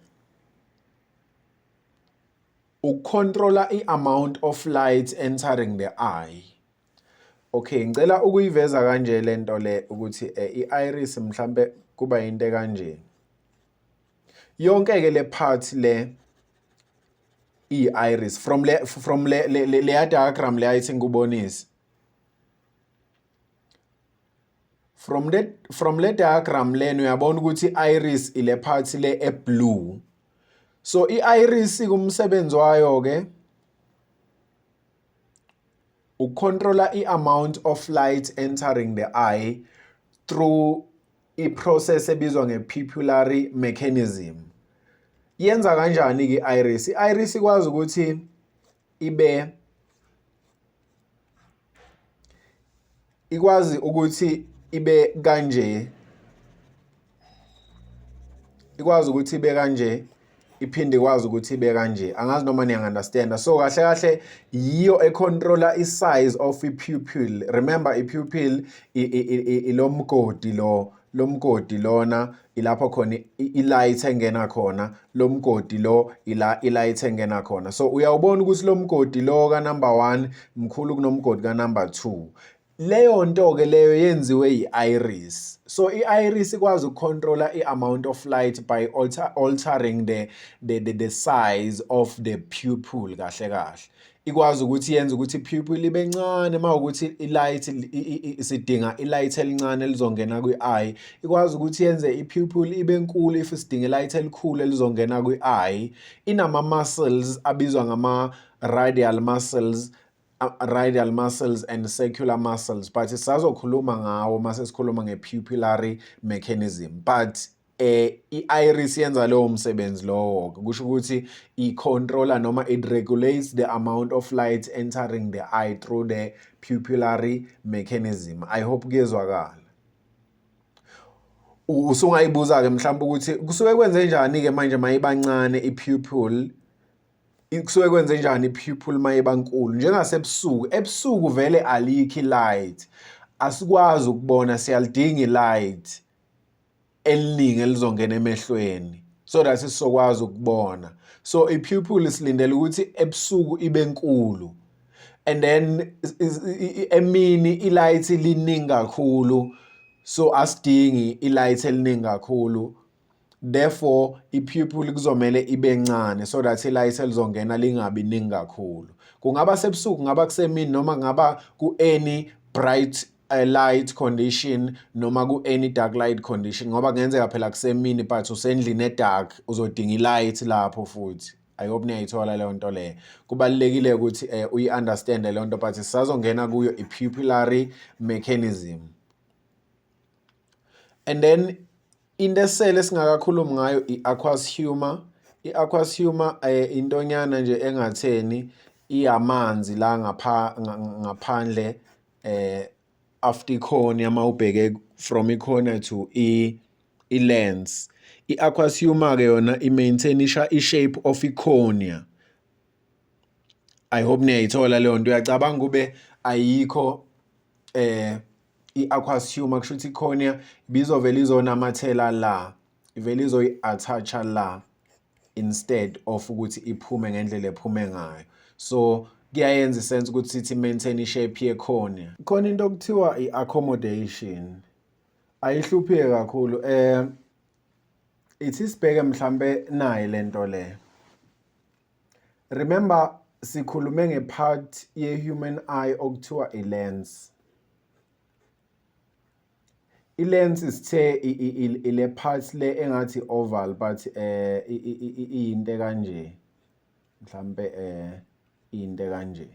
S1: ukucontrola i-amount of light entering the eye. Okay, ngicela ukuyiveza kanje lento le ukuthi i-iris mhlambe kuba into kanje. Yonke ke le part le i-iris from le diagram le ayithi ngikubonise. From le diagram lena uyabona ukuthi i-iris ile part le e-blue. So i-iris kumsebenzi wayo ke ukucontrola i-amount of light entering the eye through i-process ebizwa nge-pupillary mechanism. Yenza kanjani ke i-iris? I-iris ikwazi ukuthi ibe ikwazi ukuthi ibe kanje, ikwazi ukuthi ibe kanje, iphinde ikwazi ukuthi ibe kanje. Angazi noma niyangi-understand. So kahle kahle yiyo econtrola i-size of i-pupil. Remember i-pupil ilomgodi lo, lomgodi lona ilapho khona i-light engena khona, lomgodi lo ila i-light engena khona. So uyawubona ukuthi lomgodi lo ka number 1 mkhulu kunomgodi ka number 2. Leyo nto ke leyo yenziwe i-iris. So i-iris ikwazi ukucontrola i-amount of light by altering the size of the pupil. Kahle kahle ikwazi ukuthi yenze ukuthi i-pupil ibe ncane uma ukuthi i-light sidinga i-light elincane elizongena kwi-eye. Ikwazi ukuthi yenze i-pupil ibe nkulu if sidinga i-light elikhulu elizongena kwi-eye. Inama muscles abizwa ngama radial muscles, radial muscles and circular muscles, but sisazokhuluma ngawo mase sikhuluma nge-pupillary mechanism. But i-iris yenza lowo msebenzi lowo, kusho ukuthi i-controller noma it regulates the amount of light entering the eye through the pupillary mechanism. I hope kuyezwakala. Usungayibuza ke mhlawumbe ukuthi kusuke kwenze njani ke manje mayibancane i-pupil, kusuke kwenze njani i-pupil mayiba nkulu. Njengasebusuku, ebusuku vele alikho i-light, asikwazi ukubona, siyalidinga i-light eliningi elizongena emehlweni so that sizokwazi ukubona. So i-pupil silindele ukuthi ebusuku ibe nkulu, and then emini i-light liningi kakhulu, so asidingi i-light eliningi kakhulu, therefore i-pupil kuzomele ibe ncane so that i-light elizongena lingabi ningi kakhulu. Kungaba sebusuku, kungaba kusemini, noma kungaba ku-any bright light condition noma ku-any dark light condition, ngoba kungenzeka phela kusemini but usendlini e-dark, uzodinga i-light lapho futhi. I hope niyayithola leyo nto leyo. Kubalulekile ukuthi uyi-understand leyo nto, but sisazongena kuyo i-pupillary mechanism. And then into esele singakakhulumi ngayo i-aqueous humor. I-aqueous humor intonyana nje engatheni iyamanzi la ngaphandle after icornea, mawubheke from icornea to i-lens. I-aqueous humor ke yona i-maintainisha i-shape of icornea. I hope niyayithola leyo nto. Uyacabanga kube ayikho i-aqueous humor, kusho ukuthi i-cornea ibizovele izonamathela la, ivele izoyi-attach-a la instead of ukuthi iphume ngendlela ephume ngayo. So kuyayenza isense ukuthi sithi maintain i-shape ye-cornea. Khona into okuthiwa i-accommodation, ayihluphike kakhulu. Ithi sibheke mhlambe nayi lento le. Remember sikhulume nge-part ye-human eye okuthiwa i-lens. I-lens sithe ile part le engathi oval but iyinto kanje, mhlambe into kanje.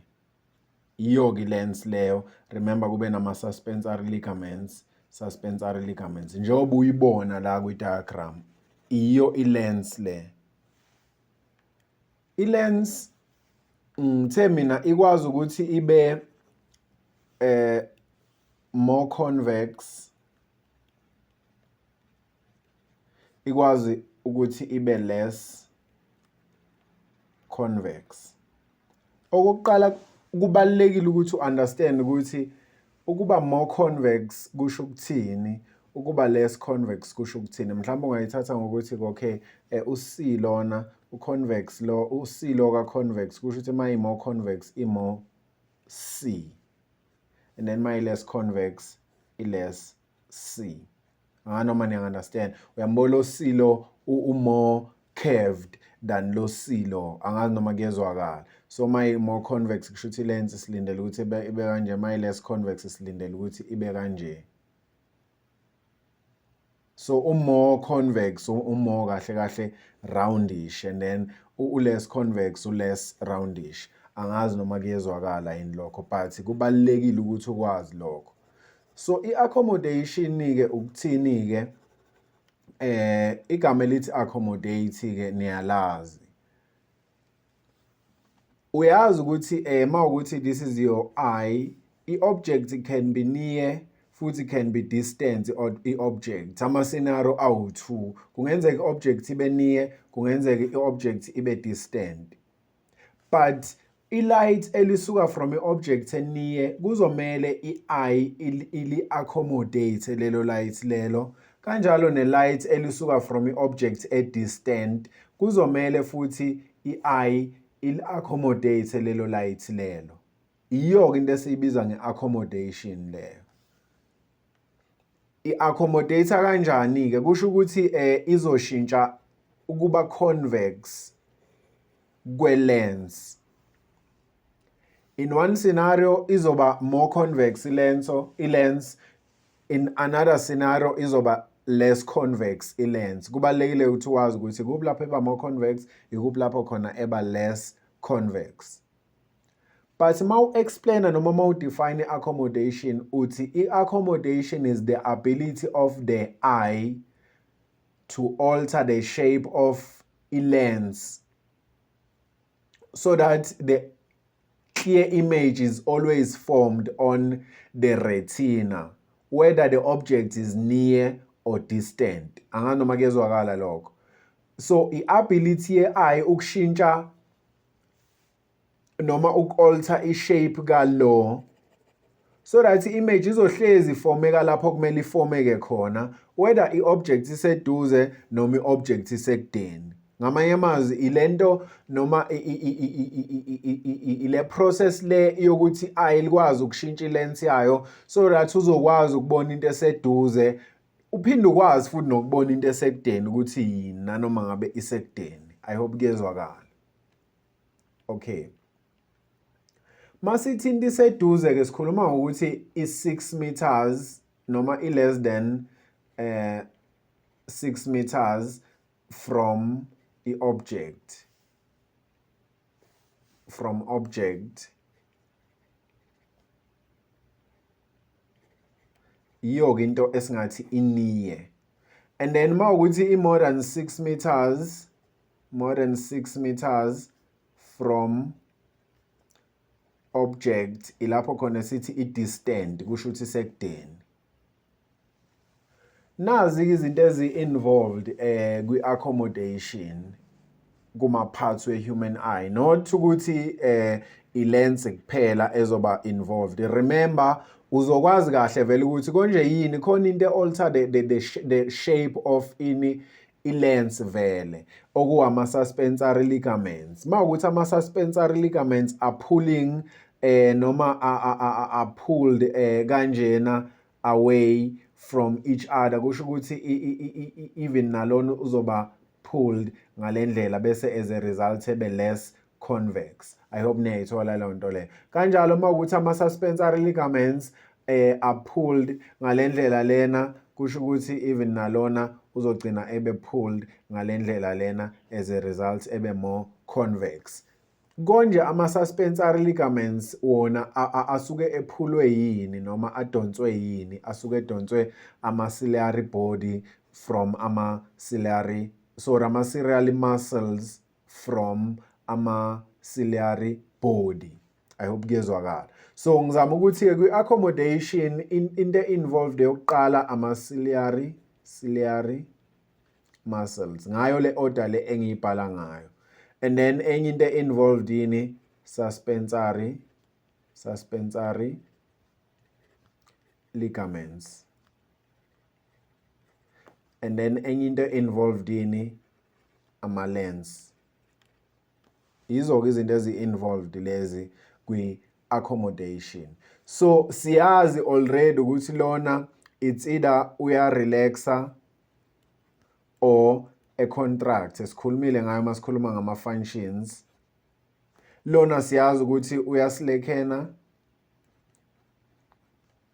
S1: Iyo-ke i-lens leyo. Remember kube nama-suspensory ligaments, suspensory ligaments njengoba uyibona la kwi-diagram, iyo i-lens le. I-lens ngithe mina ikwazi ukuthi ibe more convex, ikwazi ukuthi ibe less convex. Okokuqala kubalulekile ukuthi u-understand ukuthi ukuba more convex kusho ukuthini, ukuba less convex kusho ukuthini. Mhlawumbe ungayithatha ngokuthi okay, u-C lona u-convex lo, u-C lo ka-convex kusho ukuthi uma i-more convex i-more C, and then uma i-less convex i-less C. Noma niya-understand? Uyambona lo C lo u-more curved than lo C lo, angazi noma kuyezwakala. So uma i-more convex kusho ukuthi i-lens silindele ukuthi ibe kanje, uma i-less convex silindele ukuthi ibe kanje. So u-more convex u-more kahle kahle roundish, and then u-less convex u-less roundish. Angazi noma kuyezwakala yini lokho, but kubalulekile ukuthi ukwazi lokho. So i-accommodation-ke ukuthini-ke? Igama elithi accommodate-ke niyalazi. Uyazi ukuthi mawukuthi this is your eye, i-object can be near futhi can be distant or i-object. Ama-scenario awu-2, kungenzeka i-object ibe near, kungenzeka i-object ibe distant. But i-light elisuka from i-object near kuzomele i-eye ili-accommodate lelo light lelo. Kanjalo ne-light elisuka from i-object e-distant kuzomele futhi i-eye ili-accommodate lelo light lelo. Iyo-ke into esiyibiza nge-accommodation leyo. I-accommodate kanjani-ke? Kusho ukuthi izoshintsha ukuba convex kwe-lens. In one scenario izoba more convex i-lens, in another scenario izoba less convex i-lens. Kubalulekile ukuthi wazi ukuthi ikuphi lapho eba more convex, ikuphi lapho khona eba less convex. But uma u-explain-a noma uma u-define i-accommodation, uthi i-accommodation is the ability of the eye to alter the shape of i-lens so that the clear image is always formed on the retina, whether the object is near or distant. Angazi noma kuyezwakala lokho. So i-ability ye-eye ukushintsha noma uku-alter i-shape kalo so that i-image izohlezi ifomeka lapho kumele ifomeke khona, whether i-object iseduze noma i-object isekudeni. Ngamanye amazwi ilento noma ile process le yokuthi eye likwazi ukushintsha i-lens yayo so that uzokwazi ukubona into eseduze, uphinde ukwazi futhi nokubona into esekudeni ukuthi yini nanoma ngabe isekudeni. I hope kuyezwakala. Okay. Masithi into iseduze ke sikhuluma ngokuthi i-6 meters noma i-less than 6 meters from i-object, from object. Iyo-ke into esingathi iniye. And then mawukuthi i-more than 6 meters, more than 6 meters from object, ilapho khona sithi i-distant, kusho ukuthi isekudeni. Nazi izinto ezi-involved kwi-accommodation kuma-parts we-human eye, not ukuthi I-lens kuphela ezoba involved. Remember, uzokwazi kahle vele ukuthi konje yini khona into e-alter the shape of ini, i-lens vele, okuwama-suspensory ligaments. Uma ukuthi ama-suspensory ligaments are pulling noma are pulled kanjena away from each other, kusho ukuthi even nalona uzoba pulled ngalendlela, bese as a result ebe less convex. I hope niyayithola leyo nto leyo. Kanjalo uma ukuthi ama-suspensory ligaments are pulled ngalendlela lena, kusho ukuthi even nalona uzogcina ebe pulled ngalendlela lena, as a result ebe more convex. Konje ama-suspensory ligaments wona asuke ephulwe yini noma adonswe yini? Asuke edonswe ama-ciliary body from ama-ciliary, sorry, ama-ciliary muscles from ama-ciliary body. I hope kuyezwakala. So ngizama ukuthi-ke kwi-accommodation into involved yokuqala ama-ciliary ciliary muscles ngayo le order le engiyibhala ngayo, and then enye into involved yini? Suspensory ligaments, and then enye into involved yini? Ama-lens. Yizo-ke izinto ezi-involved lezi kwi-accommodation. So siyazi already ukuthi lona it's either uya-relaxa or a-contract, sikhulumile ngayo masikhuluma ngama-functions. Lona siyazi ukuthi uyaslackena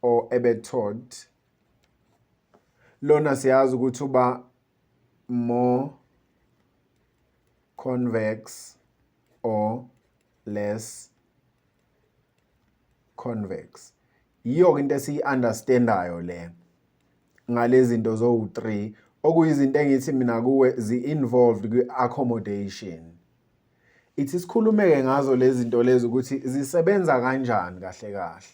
S1: or ebe taut. Lona siyazi ukuthi uba more convex or less convex. Yiyo into esiyi-understandayo le ngalezi zinto zowu-3, okuyizinto engithi mina kuwe zi-involved kwi-accommodation. Ithi sikhulume-ke ngazo lezi zinto lezi ukuthi zisebenza kanjani kahle kahle.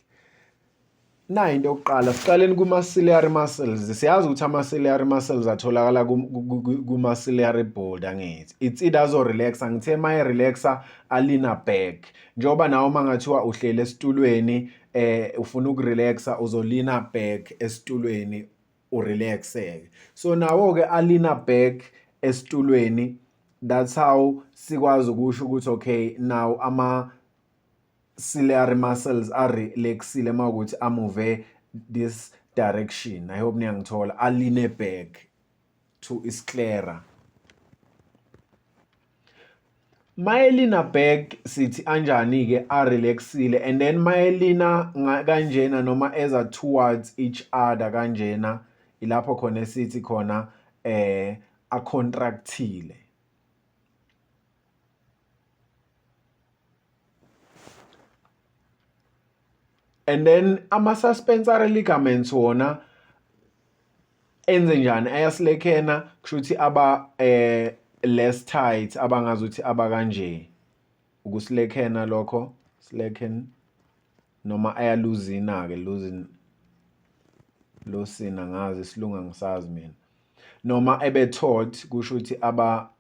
S1: Nayi into yokuqala, siqaleni kuma-ciliary muscles. Siyazi ukuthi ama-ciliary muscles atholakala kuma-ciliary body, angithi? It's either azo-relaxa, ngithe uma e-relaxa a-leana back. Njengoba nawe uma ngathiwa uhleli esitulweni ufuna ukurelaxa, uzo-leana back esitulweni urelaxe-ke. So nawo-ke a-leana back esitulweni. That's how sikwazi ukusho ukuthi okay, now ama ciliary muscles arelaxile uma ukuthi amove this direction. I hope niyangithola. A-leane back to isclera. Maye-leana back sithi anjani ke? Arelaxile. And then maye-leana kanjena noma eza towards each other kanjena, ilapho khona esithi khona acontractile. And then ama suspensory ligaments wona enze njani? Ayaslackena, kusho ukuthi aba less tight, abangazi ukuthi aba kanje ukuslackena lokho, slacken, noma ayaloosena ke, loosen, loosen, angazi isilungu, angisazi mina, noma ebe taut, kusho ukuthi aba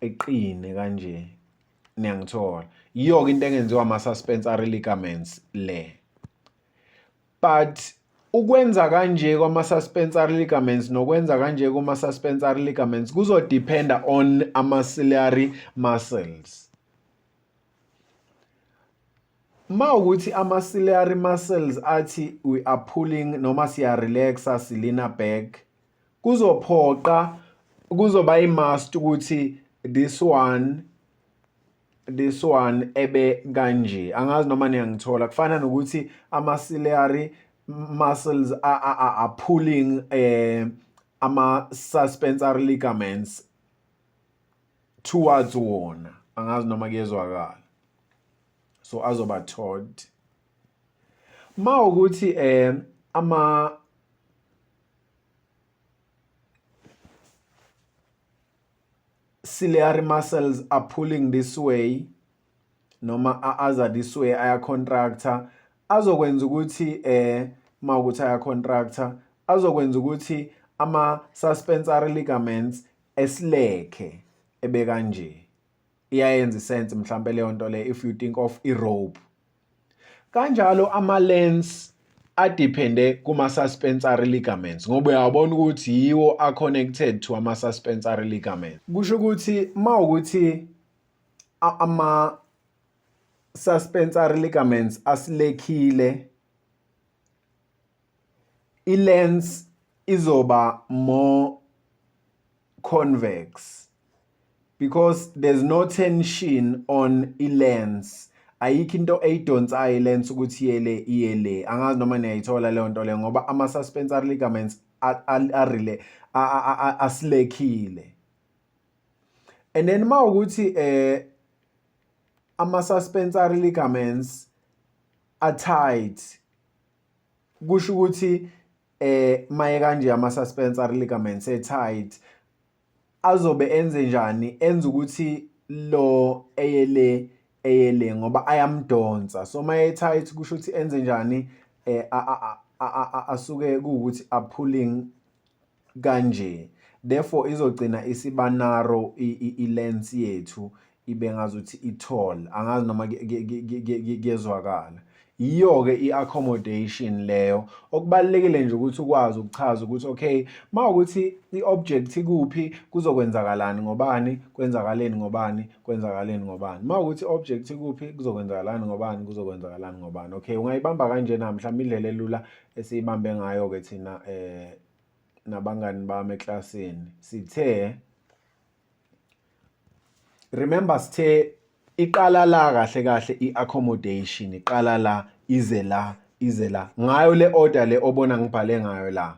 S1: eqine kanje. Niyangithola? Yiyo ke into engenziwa ama suspensory ligaments le. But ukwenza kanje kwama suspensory ligaments nokwenza kanje kuma suspensory ligaments kuzodependa on ama ciliary muscles. Ma ukuthi ama ciliary muscles athi we are pulling noma siya relaxa, si-leana back, kuzophoqa, kuzoba i-must ukuthi this one ebe kanje. Angazi noma niyangithola. Kufana nokuthi ama ciliary muscles are pulling ama suspensory ligaments towards wona. Angazi noma kuyezwakala. So azoba taut. Ma ukuthi ama ciliary muscles are pulling this way noma aza this way, aya contracta, azokwenza ukuthi ma ukuthi aya contracta, azokwenza ukuthi ama suspensory ligaments eslacke ebe kanje. Iyayenza isense mhlambe leyo nto le if you think of i-rope. Kanjalo ama-lens adepende kuma-suspensory ligaments ngoba uyabona ukuthi yiwo a-connected to ama-suspensory ligaments. Kusho ukuthi uma ukuthi ama-suspensory ligaments asilekhile, i-lens izoba more convex because there's no tension on i-lens. Ayikho into eyidonsayo i-lens ukuthi iye le, iye le. Angazi noma niyayithola leyo nto leyo, ngoba ama-suspensory ligaments arile asilekhile. And then mawukuthi ama-suspensory ligaments a-tight, kusho ukuthi maye kanje ama-suspensory ligaments e-tight azobe enze njani? Enza ukuthi lo eyele, eyele, ngoba ayamdonsa. So maye tight kusho ukuthi enze njani? Asuke kuwukuthi a-pulling kanje, therefore izogcina isiba narrow i-lens yethu, ibe ngazuthi i-tall. Angazi noma kuyezwakala. Yiyo-ke i-accommodation leyo. Okubalulekile nje ukuthi ukwazi ukuchaza ukuthi okay, mawukuthi i-object ikuphi, kuzokwenzakalani ngobani, kwenzakaleni ngobani, kwenzakaleni ngobani. Mawukuthi i-object ikuphi, kuzokwenzakalani ngobani, kuzokwenzakalani ngobani. Okay, ungayibamba kanjena mhlawumbe indlela elula esiyibambe ngayo-ke thina nabangani bami eklasini. Sithe, remember, sithe iqala la kahle kahle i-accommodation, iqala la, ize la, ize la, ngayo le order le obona ngibhale ngayo la.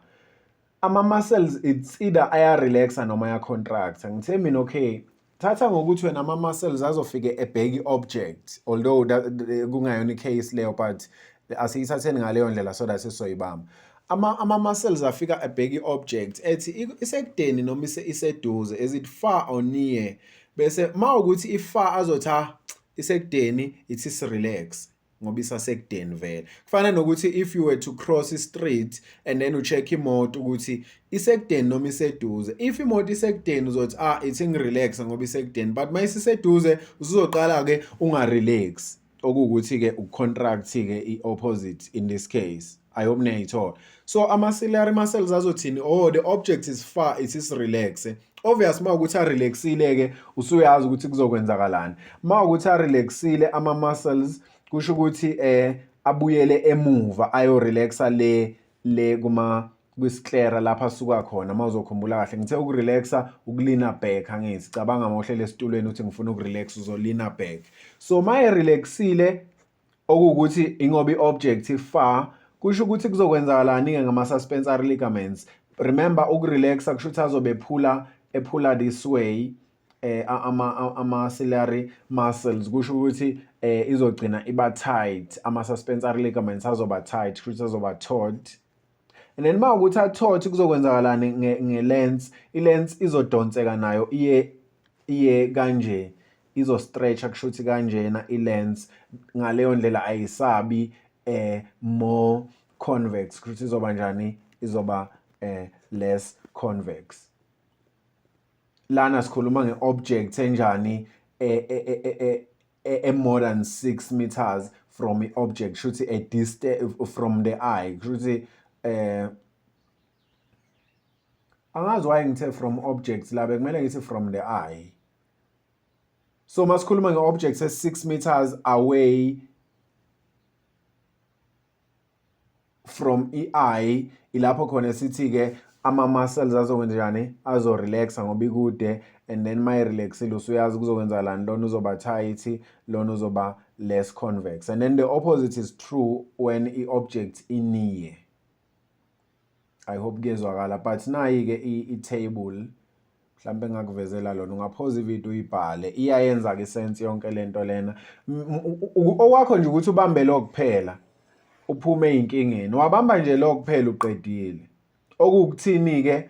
S1: Ama-muscles, it's either aya-relaxa noma aya-contracta. Ngithe mina okay, thatha ngokuthi wena ama-muscles azofike ebheke i-object, although kungayona i-case leyo, but asiyithatheni ngaleyo ndlela so that sizoyibamba. Ama-muscles afika ebheke i-object, ethi isekudeni noma iseduze, is it far or near? Bese mawukuthi i-far, azothi ah, isekudeni, it is relax ngoba isasekudeni vele. Kufana nokuthi if you were to cross i-street and then ucheck imoto ukuthi isekudeni noma iseduze. If imoto isekudeni, uzothi ah, ithi ngirelax ngoba isekudeni, but mayisiseduze usuzoqala-ke ungarelax, okuwukuthi-ke ucontract-ke i-opposite in this case. I hope niyayithola. So ama-ciliary muscles azothini? Oh, the object is far, it is relax. Obvious, uma ukuthi arelaxile-ke, usuyazi ukuthi kuzokwenzakalani. Uma ukuthi arelaxile ama-muscles, kusho ukuthi abuyele emuva, ayorelaxa le le kuma kwisclera lapha asuka khona. Uma uzokhumbula kahle, ngithe ukurelaxa ukuleana back. Angithi cabanga uma uhlele esitulweni uthi ngifuna ukurelax, uzoleana back. So uma erelaxile, okuwukuthi ingoba i-object i-far, kusho ukuthi kuzokwenzakalani-ke ngama-suspensory ligaments? Remember, ukurelaxa kusho ukuthi azobe ephula, ephula this way ama ciliary muscles. Kusho ukuthi izogcina iba tight, ama suspensory ligaments azoba tight, kusho ukuthi azoba taut. And then uma ukuthi a-taut, kuzokwenzakalani nge-lens? I-lens izodonseka nayo, iye kanje, izo-stretcha, kusho ukuthi kanjena i-lens. Ngaleyo ndlela ayisabi more convex, kusho ukuthi izoba njani? Izoba less convex. Lana sikhuluma nge-object enjani? E more than 6 meters from i-object, kusho a distance from the eye. Kusho ukuthi angazi why ngithe from objects la, bekumele ngithi from the eye. So masikhuluma nge-object e-6 meters away from i-eye, ilapho khona sithi-ke ama-muscles azokwenzenjani? Azo-relaxa ngoba ikude. And then ma i-relaxile, usuyazi kuzokwenzakalani: lona uzoba tight, lona uzoba less convex. And then the opposite is true when i-object i-near. I hope kuyezwakala, but nayi-ke i-table mhlawumbe engakuvezela lona. Ungaphoza ividiyo uyibhale, iyayenza-ke isense yonke lento lena. Okwakho nje ukuthi ubambe lo kuphela, uphume ey'nkingeni. Wabamba nje lo kuphela, uqedile. Okuwukuthini-ke?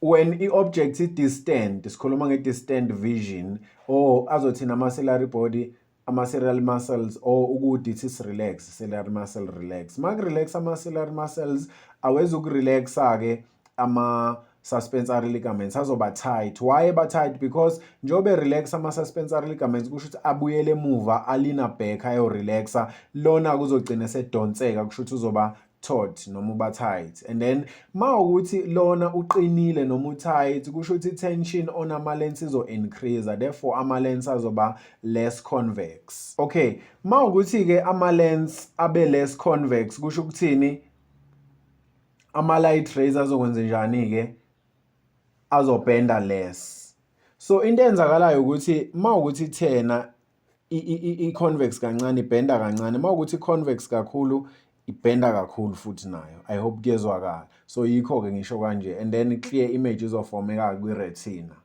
S1: When i-object i-distant, sikhuluma nge-distant vision, or azothina ama-ciliary body, ama-ciliary muscles, or ukude, ithi relax, ciliary muscle relax. Ma kurelax ama-ciliary muscles, awezukurelaxa-ke ama suspensory ligaments azoba tight. Why eba tight? Because njengoba relax ama-suspensory ligaments, kusho ukuthi abuyele emuva, a-lean-a back, ayo-relaxa. Lona kuzogcina sedonseka, kusho ukuthi uzoba taut noma uba tight. And then mawukuthi lona uqinile noma u-tight, kusho ukuthi tension on ama-lens izo-increase, therefore ama-lens azoba less convex. Okay, mawukuthi-ke ama-lens abe less convex, kusho ukuthini? Ama-light rays azokwenza njani-ke? Azobhenda less. So into eyenzakalayo ukuthi mawukuthi thena i-convex kancane, ibhenda kancane. Mawukuthi i-convex kakhulu, ibhenda kakhulu futhi nayo. I hope kuyezwakala. So yikho-ke ngisho kanje. And then clear image izofomeka kwi-retina.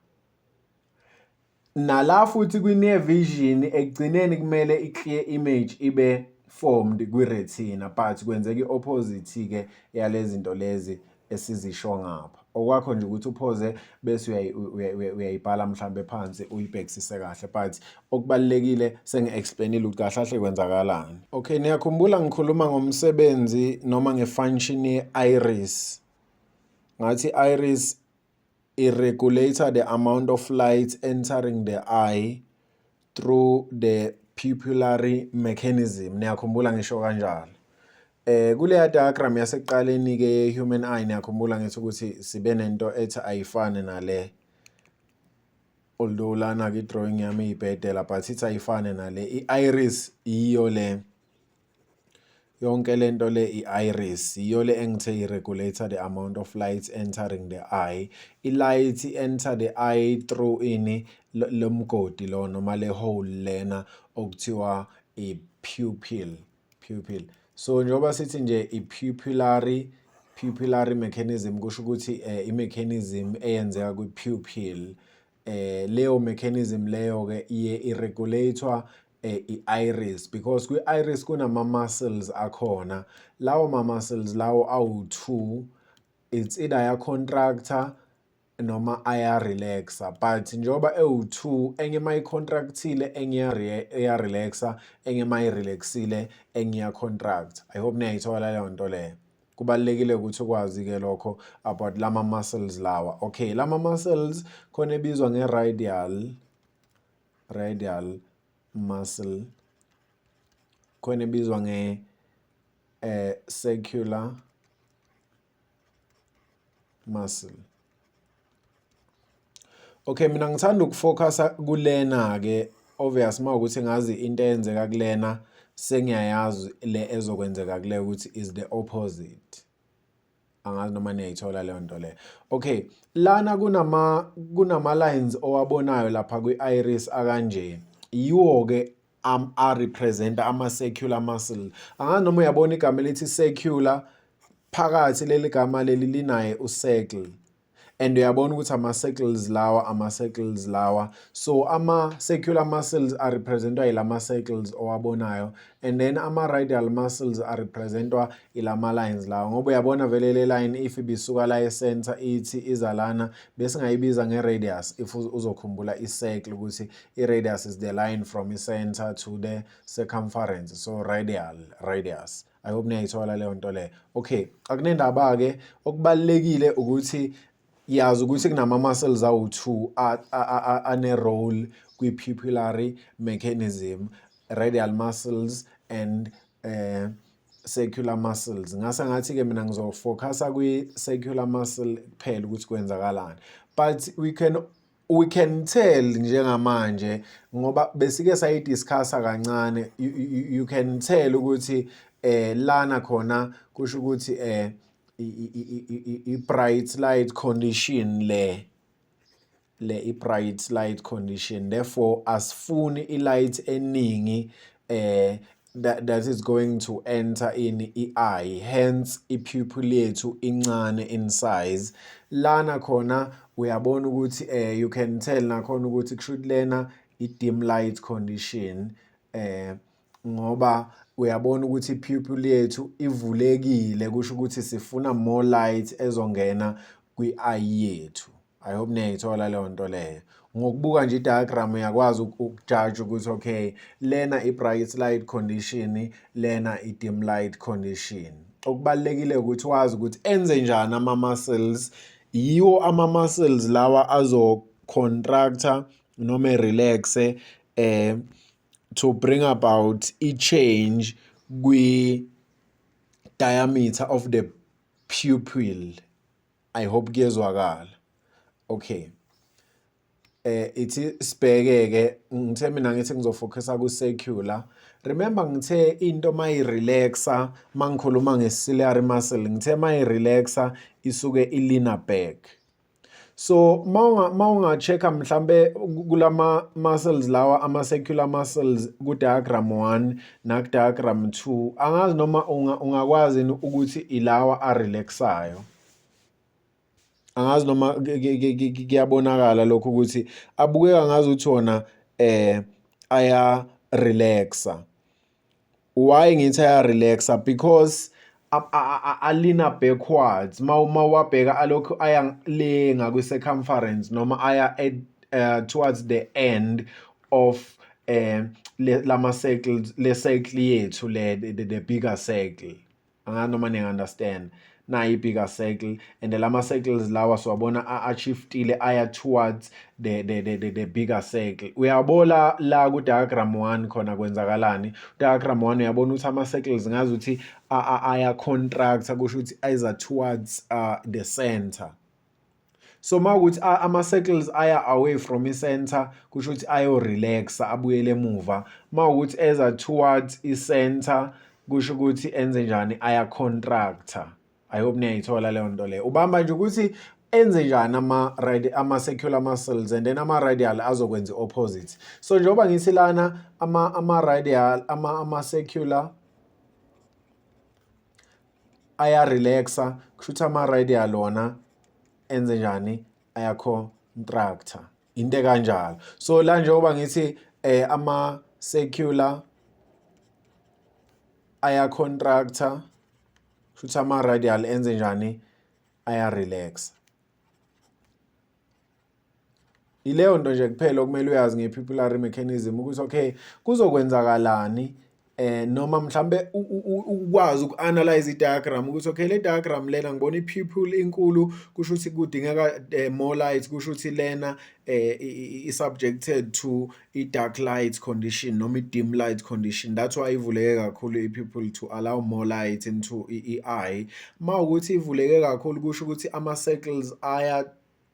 S1: Nala futhi kwi-near vision, ekugcineni kumele i-clear image ibe formed kwi-retina, but kwenzeka i-opposite-ke yalezi zinto lezi esizisho ngapha. Okwakho nje ukuthi uphoze bese uyayibhala mhlambe phansi, uyibhekisise kahle, but okubalulekile sengi-explainile ukuthi kahle kahle kwenzakalani. Okay, niyakhumbula ngikhuluma ngomsebenzi noma nge-function ye-iris. Ngathi iris i-regulate the amount of light entering the eye through the pupillary mechanism. Niyakhumbula ngisho kanjalo? Kuleya diagram yasekuqaleni ke ye-human eye, niyakhumbula ngithi ukuthi sibe nento ethi ayifane nale, although lana ke i-drawing yami iyibhedela, but ithi ayifane nale. I-iris iyo le, yonke lento le i-iris iyo le engithe i-regulate the amount of light entering the eye. I-light enter the eye through ini? Lo mgodi lo noma le hole lena okuthiwa i-pupil, pupil. So njengoba sithi nje i-pupillary mechanism, kusho ukuthi i-mechanism eyenzeka kwi-pupil. Leyo mechanism leyo ke iye i-regulatewa i-iris, because kwi-iris kunama muscles akhona. Lawo ma muscles lawo awu-2, it's either aya-contracta noma aya-relaxa, but njengoba ewu-2, enye mayi-contractile enye iya-relaxa, enye mayi-relaxile enye iya-contract. I hope niyayithola leyo nto leyo. Kubalulekile ukuthi ukwazi-ke lokho about lama muscles lawa. Okay, lama muscles khona ebizwa nge-radial muscle, khona ebizwa nge circular muscle. Okay, mina ngithanda ukufocusa kulena ke. Obvious, mawukuthi ngazi into eyenzeka kulena, sengiyayazi le ezokwenzeka kule ukuthi is the opposite. Angazi noma niyayithola leyo nto leyo. Okay, lana kunama lines owabonayo lapha kwi-iris akanje, yiwo-ke a-representa ama-circular muscle. Angazi noma uyabona igama elithi circular phakathi. Leli gama leli linaye u-circle, and uyabona ukuthi ama-circles lawa, ama-circles lawa. So ama-circular muscles arepresentwa yilama circles owabonayo, and then ama-radial muscles arepresentwa ilama lines lawa, ngoba uyabona vele le line, if ibisuka la e-center ithi iza lana, besingayibiza nge-radius. If uzokhumbula i-circle, ukuthi i-radius is the line from i-center to the circumference, so radial, radius. I hope niyayithola leyo nto leyo. Okay, akunendaba-ke. Okubalulekile ukuthi yazi ukuthi kunama-muscles awu-2 ane-role kwi-pupillary mechanism, radial muscles and circular muscles. Ngase ngathi-ke mina ngizofocusa kwi-circular muscle kuphela ukuthi kwenzakalani, but we can tell njengamanje, ngoba besike sayidiscussa kancane, you can tell ukuthi lana khona kusho ukuthi i-bright light condition le, i-bright light condition. Therefore asifuni i-light eningi that is going to enter in i-eye, hence i-pupil yethu incane in size. Lana khona uyabona ukuthi you can tell nakhona ukuthi kusho ukuthi lena i-dim light condition, ngoba uyabona ukuthi i-pupil yethu ivulekile, kusho ukuthi sifuna more light ezongena kwi-eye yethu. I hope niyayithola leyo nto leyo. Ngokubuka nje i-diagram uyakwazi ukujaja ukuthi okay, lena i-bright light condition, lena i-dim light condition. Okubalulekile ukuthi wazi ukuthi enze njani ama-muscles. Yiwo ama muscles lawa azo contracta noma relaxe to bring about i change kwi diameter of the pupil. I hope kuyezwakala. Okay, ithi sibheke ke. Ngithe mina ngithi ngizofocusa ku circular. Remember, ngithe into mayi-relaxa, mangikhuluma nge-ciliary muscle, ngithe mayi-relaxa isuke i-leana back. So mawunga-check-a mhlambe kulama muscles lawa, ama-circular muscles ku-diagram 1 naku-diagram 2, angazi noma ungakwazi ukuthi ilawa a-relaxayo. Angazi noma kuyabonakala lokho ukuthi abukeka ngazuthi wona aya relaxa. Why ngithi aya relaxa? Because a-leana backwards. Mawabheka, alokhu aya le ngakwi-circumference noma aya at towards the end of lama circles, le circle yethu le, the bigger circle. Angazi noma niya-understand. Nayi i-bigger circle and lama circles lawa siwabona a-shiftile aya towards the bigger circle. Uyabona la ku diagram 1 khona kwenzakalani? Diagram 1, uyabona ukuthi ama circles ngazuthi aya contract, kusho ukuthi eza towards the center. So mawukuthi ama circles aya away from i-center, kusho ukuthi ayo relaxa, abuyele emuva. Mawukuthi eza towards i-center, kusho ukuthi enze njani? Aya contracta. I hope niyayithola leyo nto leyo. Ubamba nje ukuthi enze njani ama circular muscles and then ama radial azokwenza i-opposite. So njengoba ngithi lana ama radial, ama circular aya relaxa, kusho ukuthi ama radial wona enze njani? Aya contracta, into ekanjalo. So la njengoba ngithi ama circular aya contracta, kusho ukuthi ama radial enze njani? Aya relaxa. Ileyo nto nje kuphela okumele uyazi nge-pupillary mechanism, ukuthi okay, kuzokwenzakalani, noma mhlambe ukwazi uku-analyze i-diagram ukuthi okay, le diagram lena ngibona i-pupil inkulu, kusho ukuthi kudingeka more light, kusho ukuthi lena i-subjected to i-dark light condition noma i-dim light condition. That's why ivuleke kakhulu i-pupil, to allow more light into i-eye. Mawukuthi ivuleke kakhulu, kusho ukuthi ama-circles aya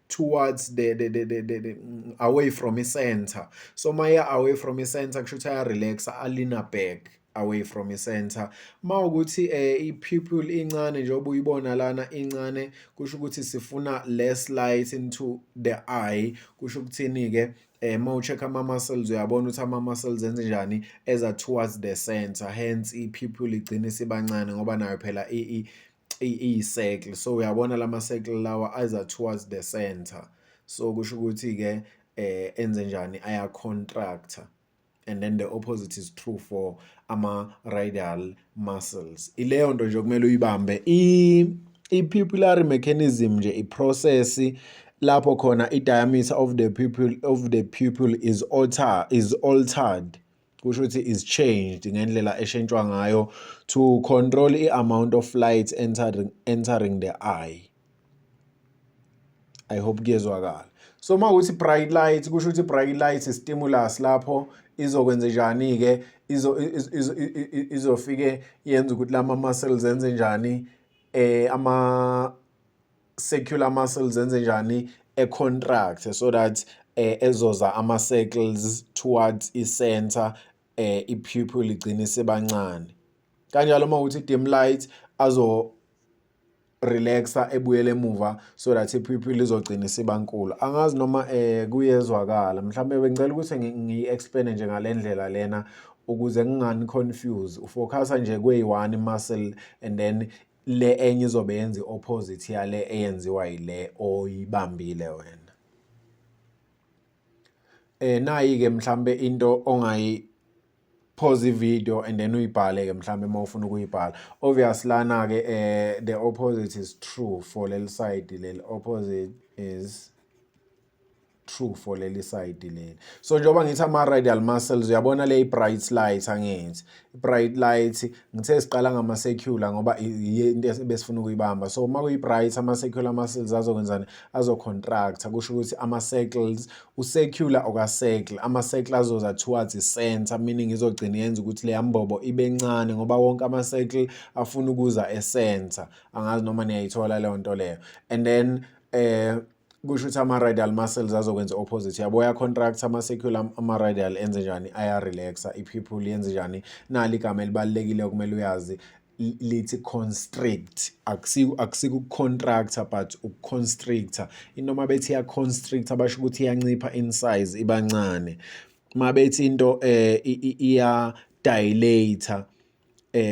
S1: towards the away from i-center. So maya away from i-center, kusho ukuthi aya-relaxa, a-leana back away from i-center. Mawukuthi i-pupil incane, njengoba uyibona lana incane, kusho ukuthi sifuna less light into the eye. Kusho ukuthini ke? Mawucheck ama muscles, uyabona ukuthi ama muscles enze njani? Eza towards the center, hence i-pupil igcine isibancane, ngoba nayo phela iyi-circle. So uyabona lama circle lawa aza towards the center, so kusho ukuthi ke enze njani? Aya contracta. And then the opposite is true for ama radial muscles. Ileyo nto nje okumele uyibambe. I-pupillary mechanism nje i-process lapho khona i-diameter of the pupil is altered, kusho ukuthi is changed, ngendlela eshentshwa ngayo to control i-amount of light entering the eye. I hope kuyezwakala. So mawukuthi bright light, kusho ukuthi bright light stimulus lapho izokwenza njani ke? Izofike yenza ukuthi lama muscles enze njani? Ama circular muscles enze njani? E contract, so that ezoza ama circles towards i-center, i-pupil igcine sebancane kanjalo. Uma uthi dim light, azo relaxa, ebuyele emuva, so that i-pupil izogcina isibankulu. Angazi noma kuyezwakala. Mhlawumbe bengicela ukuthi ngiyi-explain nje ngale ndlela lena ukuze ngingani confuse. Ufocusa nje kweyi-one muscle and then le enye izobe yenza i-opposite yale eyenziwa yile oyibambile wena. Nayi ke mhlambe into ongayi pause i-video and then uyibhale ke mhlambe uma ufuna ukuyibhala. Obvious, lana ke the opposite is true for leli side leli. Opposite is True for leli side leli. So njengoba ngithi ama-radial muscles, uyabona le bright light, angithi bright light ngithe siqala ngama-circular ngoba into ebesifuna ukuyibamba. So uma kuyi-bright, ama-circular muscles azokwenzani? Azo-contracta. Kusho ukuthi ama-circles, u-circular oka-circle, ama-circle azoza towards i-center, meaning izogcina yenza ukuthi leya mbobo ibe ncane ngoba wonke ama-circle afuna ukuza e-center. Angazi noma niyayithola leyo nto leyo. And then kusho ukuthi ama-radial muscles azokwenza opposite, yabo, ya-contract ama-circular, ama-radial enze njani? Aya-relaxa. I-pupil yenze njani? Nali igama elibalulekile okumele uyazi, lithi constrict. Akusiko ukucontracta but ukuconstricta. Into uma bethi iya-constricta, basho ukuthi iyancipha in size, ibancane. Uma bethi into iya dilate,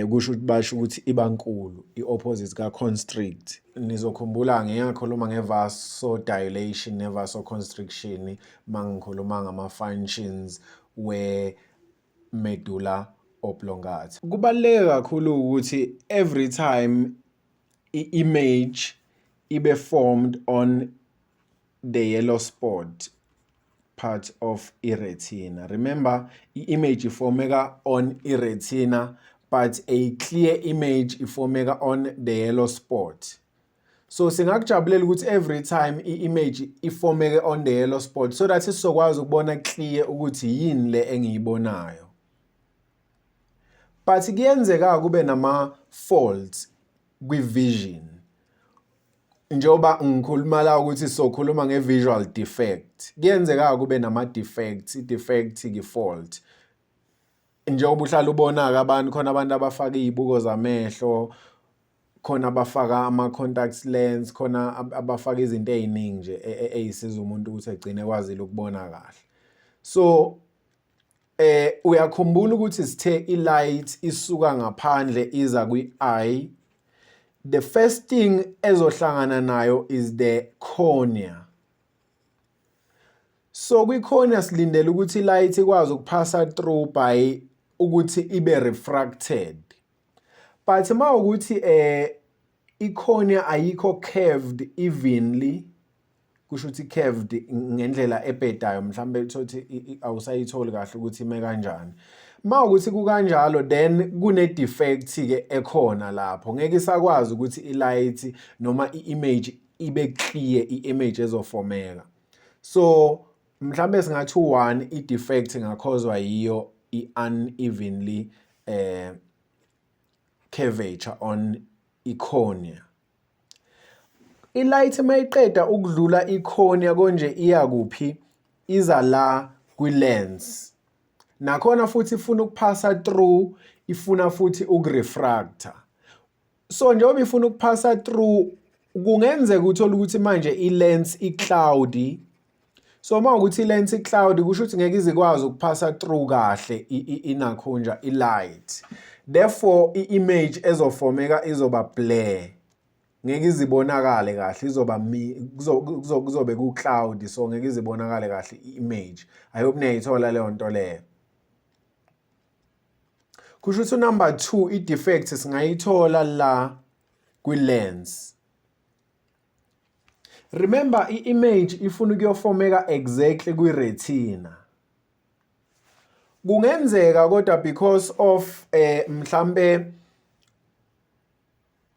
S1: kusho ukuthi, basho ukuthi iba nkulu, i-opposite ka-constrict. Nizokhumbula ngike ngakhuluma nge-vasodilation ne-vasoconstriction mangikhuluma ngama-functions we-medulla oblongata. Kubaluleke kakhulu ukuthi every time i-image ibe formed on the yellow spot part of i-retina. Remember, i-image ifomeka on i-retina, but a clear image ifomeka on the yellow spot. So singakujabulela ukuthi every time i-image ifomeke on the yellow spot so that sizokwazi ukubona clear ukuthi yini le engiyibonayo. But kuyenzeka kube nama faults kwi-vision. Njengoba ngikhuluma la ukuthi sokhuluma nge-visual defect, kuyenzeka kube nama-defects. I-defect i-fault. Njengoba uhlala ubona-ke abantu, khona abantu abafaka iy'buko zamehlo, khona abafaka ama-contact lens, khona abafaka izinto ey'ningi nje ey'siza umuntu ukuthi egcine ekwazile ukubona kahle. So uyakhumbula ukuthi sithe i-light isuka ngaphandle iza kwi-eye. The first thing ezohlangana nayo is the cornea. So kwi-cornea silindele ukuthi i-light ikwazi ukuphasa through by ukuthi ibe refracted. But mawukuthi i-cornea ayikho curved evenly, kusho ukuthi curved ngendlela ebhedayo, mhlambe uthole awusayitholi kahle ukuthi ime kanjani. Mawukuthi kukanjalo, then kune defect ke ekhona lapho, ngeke isakwazi ukuthi i-light noma i-image ibe clear, i-image ezofomeka. So mhlambe singathi u-one, i-defect ingakhozwa yiyo i-unevenly curvature on i-cornea. I-light mayiqeda ukudlula i-cornea konje iya kuphi? Iza la kwi-lens. Nakhona futhi ifuna ukuphasa through, ifuna futhi ukurefracta. So njengoba ifuna ukuphasa through, kungenzeka uthole ukuthi manje i-lens i-cloudy. So uma ukuthi i-lens i-cloudy, kusho ukuthi ngeke izikwazi ukuphasa through kahle inakhunja i-light. Therefore i-image ezofomeka izoba blur. Ngeke izibonakale kahle, izoba kuzobe ku-cloudy, so ngeke izibonakale kahle i-image. I hope niyayithola leyo nto leyo. Kusho ukuthi number 2, i-defect singayithola la kwi-lens. Remember, i-image ifuna ukuyofomeka exactly kwi-retina. Kungenzeka kodwa because of mhlambe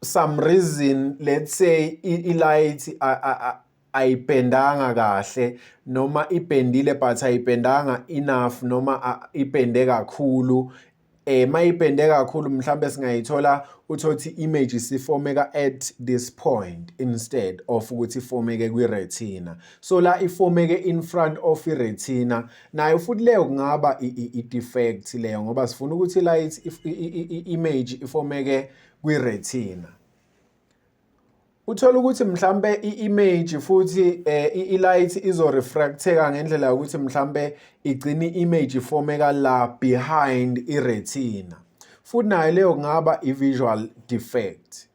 S1: some reason, let's say i-light ayibhendanga kahle noma ibhendile but ayibhendanga enough noma ibhende kakhulu. Mayibhende kakhulu, mhlambe singayithola uthothi image isifomeka at this point instead of ukuthi ifomeke kwi-retina. So la ifomeke in front of i-retina, nayo futhi leyo kungaba i-defect leyo ngoba sifuna ukuthi light image ifomeke kwi-retina. Uthola ukuthi mhlambe i-image futhi i-light izo-refracteka ngendlela yokuthi mhlambe igcine i-image ifomeka la behind i-retina. Futhi nayo leyo kungaba i-visual defect.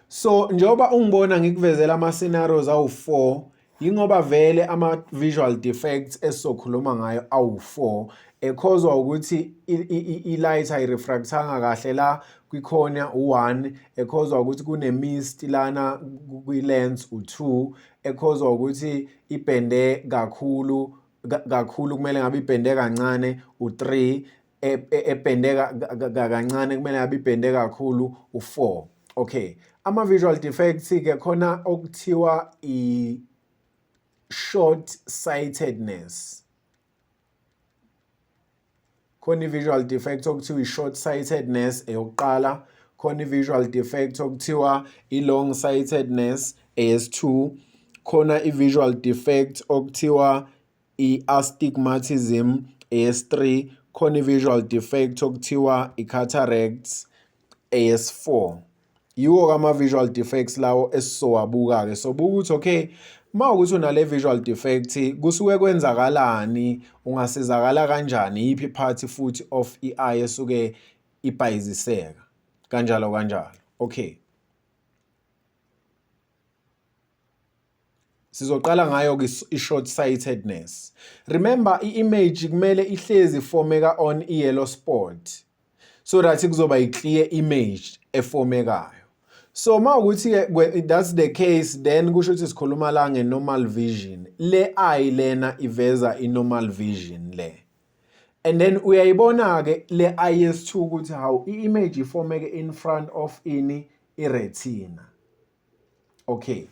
S1: So njengoba ungibona ngikuvezela ama-scenarios awu-4, yingoba vele ama-visual defects esizokhuluma ngayo awu-4 ekhozwa ukuthi i-light ayirefractanga kahle la. kwi-cornea u-1, e-cause-wa ukuthi kune-mist lana kwi-lens u-2, e-cause-wa ukuthi ibhende kakhulu kakhulu kumele ngabe ibhende kancane u-3, ebhende kancane kumele ngabe ibhende kakhulu u-4. Okay, ama-visual defects-ke khona okuthiwa i-short sightedness. Khona i-visual defect okuthiwa i-short sightedness eyokuqala, khona i-visual defect okuthiwa i-long sightedness eyesi-2, khona i-visual defect okuthiwa i-astigmatism eyesi-3, khona i-visual defect okuthiwa i-cataracts eyesi-4. Yiwo-ke ama-visual defects lawo esizowabuka-ke. Sobuka ukuthi okay, uma ukuthi unale visual defect kusuke kwenzakalani, ungasizakala kanjani, iyiphi part futhi of i-eye esuke ibhayiziseka, kanjalo kanjalo. Okay. Sizoqala ngayo-ke i-short sightedness. Remember, i-image kumele ihlezi ifomeka on i-yellow spot so that kuzoba i-clear image efomekayo. So uma ukuthi-ke that's the case, then kusho ukuthi sikhuluma la nge-normal vision. Le eye lena iveza i-normal vision le. And then uyayibona-ke le eye yesi-2 ukuthi how i-image ifomeke in front of ini, i-retina. Okay.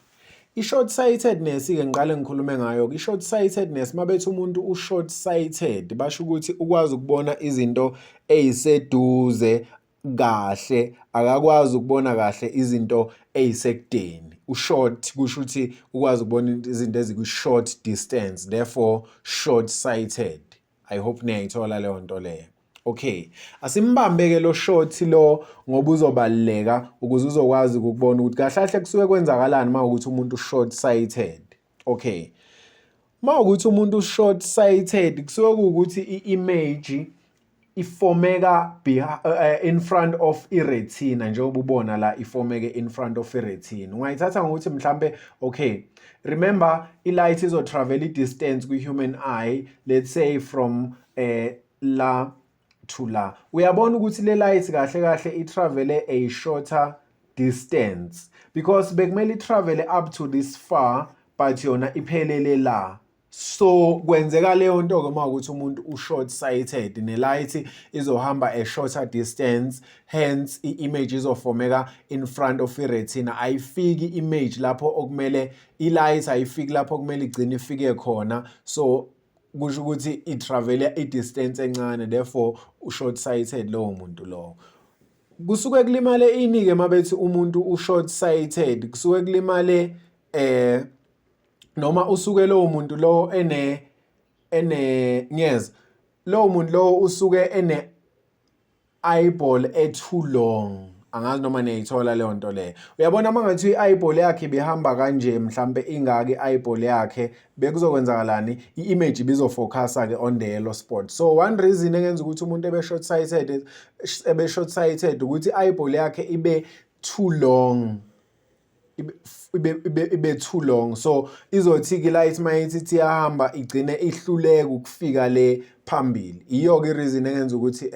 S1: I-short sightedness-ke ngiqale ngikhulume ngayo. I-short sightedness, mabethi umuntu u-short sighted, basho ukuthi ukwazi ukubona izinto ey'seduze kahle, akakwazi ukubona kahle izinto ey'sekudeni. U-short kusho ukuthi ukwazi ukubona izinto ezikwi-short distance, therefore short sighted. I hope niyayithola leyo nto leyo. Okay, asimbambe-ke lo short lo ngoba uzobaluleka ukuze uzokwazi ukubona ukuthi kahle kahle kusuke kwenzakalani uma ukuthi umuntu short sighted. Okay, uma ukuthi umuntu short sighted kusuke kuwukuthi i-image ifomeka in front of i-retina, njengoba ubona la ifomeke in front of i-retina. Ungayithatha ngokuthi mhlambe, okay, remember i-light izo-travel i-distance kwi-human eye, let's say from la to la. Uyabona ukuthi le light kahle kahle i-travel a shorter distance because bekumele i-travel up to this far, but yona iphelele la. So kwenzeka leyo nto-ke uma ukuthi umuntu u-short sighted, ne-light izohamba a shorter distance, hence i-image izofomeka in front of i-retina. Ayifiki i-image lapho okumele i-light, ayifiki lapho okumele igcine ifike khona. So kusho ukuthi i-travel i-distance encane, therefore u-short sighted lowo muntu lowo. Kusuke kulimale ini-ke mabethi umuntu u-short sighted? Kusuke kulimale noma usuke lowo muntu lowo ene ngiyeza, lowo muntu lowo usuke ene eyeball e-too long. Angazi noma niyayithola leyo nto leyo. Uyabona uma ngathi i-eyeball yakhe ibihamba kanje, mhlambe ingaka i-eyeball yakhe, bekuzokwenzakalani? I-image ibizofocusa-ke on the yellow spot. So one reason engenza ukuthi umuntu ebe short sighted, ebe short sighted ukuthi i-eyeball yakhe ibe too long, ibe too long. So izothi-ke i-light mayithi ithi iyahamba igcine ihluleka ukufika le phambili. Iyo-ke i-reason engenza ukuthi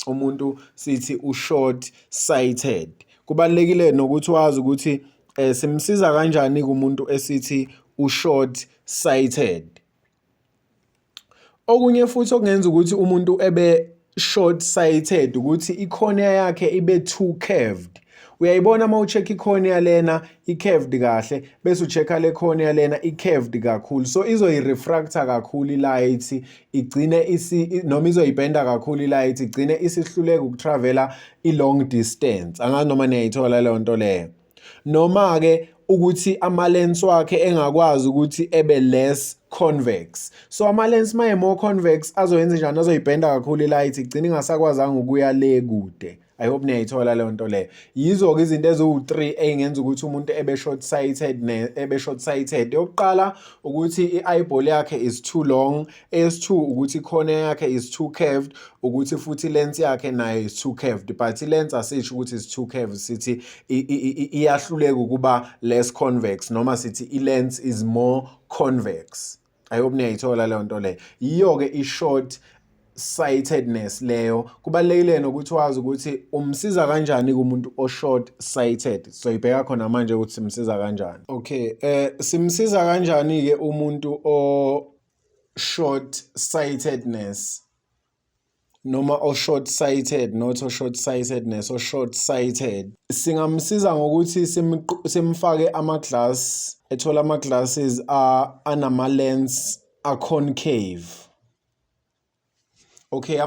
S1: umuntu sithi u-short sighted. Kubalulekile nokuthi wazi ukuthi simsiza kanjani kumuntu esithi u-short sighted. Okunye futhi okungenza ukuthi umuntu ebe short sighted ukuthi i-cornea yakhe ibe too curved. Uyayibona uma u-check i-cornea lena i-curved kahle, bese u-check-a le cornea lena i-curved kakhulu, so izoyi-refracta kakhulu i-light, igcine isi noma izoyibhenda kakhulu i-light, igcine isihluleka ukutravela i-long distance. Angazi noma niyayithola leyo nto leyo. Noma-ke ukuthi ama-lens wakhe engakwazi ukuthi ebe less convex. So ama-lens maye more convex azoyenza njani? Azoyibhenda kakhulu i-light, igcine ingasakwazanga ukuya le kude. I hope niyayithola leyo nto leyo. Yizo-ke izinto eziwu-3 ey'ngenza ukuthi umuntu ebe short sighted, ebe short sighted. Yokuqala ukuthi i-eyeball yakhe is too long, eyesi-2 ukuthi i-cornea yakhe is too curved, ukuthi futhi i-lens yakhe nayo is too curved. But i-lens asisho ukuthi is too curved, sithi iyahluleka ukuba less convex, noma sithi i-lens is more convex. I hope niyayithola leyo nto leyo. Yiyo-ke i-short sightedness leyo. Kubalulekile nokuthi wazi ukuthi umsiza kanjani kumuntu o-short sighted. Soyibheka khona manje ukuthi simsiza kanjani. Okay, simsiza kanjani-ke umuntu o-short sightedness noma o-short sighted, not o-short sightedness, o-short sighted. Singamsiza ngokuthi simfake ama-glass, ethola ama-glasses anama-lens a-concave. Okay,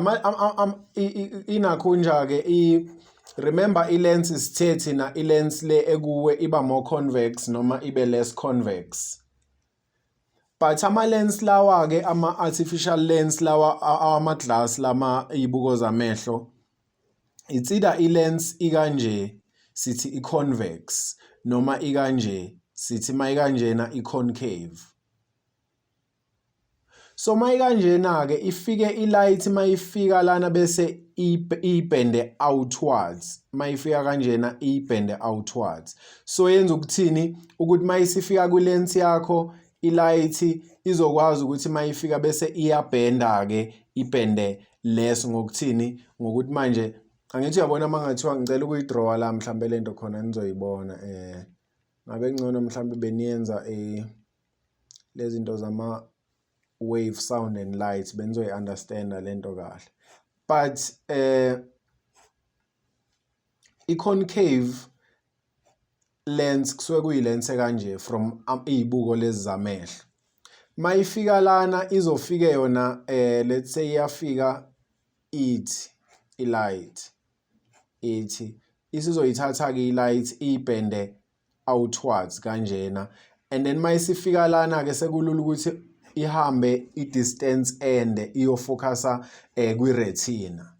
S1: inakhunja-ke remember i-lens sithe thina i-lens le ekuwe iba more convex noma ibe less convex. But ama-lens lawa-ke, ama-artificial lens lawa awama-glass lama iy'buko zamehlo, it's either i-lens ikanje sithi i-convex noma ikanje sithi mayikanjena i-concave. So mayikanjena-ke ifike i-light mayifika lana bese iyibhende outwards, mayifika kanjena iyibhende outwards. So yenza ukuthini? Ukuthi mayisifika kwi-lens yakho i-light izokwazi ukuthi mayifika bese iyabhenda-ke, ibhende less ngokuthini? Ngokuthi manje angithi uyabona uma ngathiwa ngicela ukuyi-draw-a la mhlambe lento khona nizoyibona. Ngabe kungcono mhlambe beniyenza lezi zinto zama wave, sound and light, benizoyi-understand-a lento kahle. But i-concave lens kusuke kuyi-lens ekanje from iy'buko lezi zamehlo. Mayifika lana izofike yona let's say iyafika ithi i-light ithi isizoyithatha-ke i-light iyibhende outwards kanjena, and then mayisifika lana-ke sekulula ukuthi ihambe i-distance ende iyofocusa kwi-retina.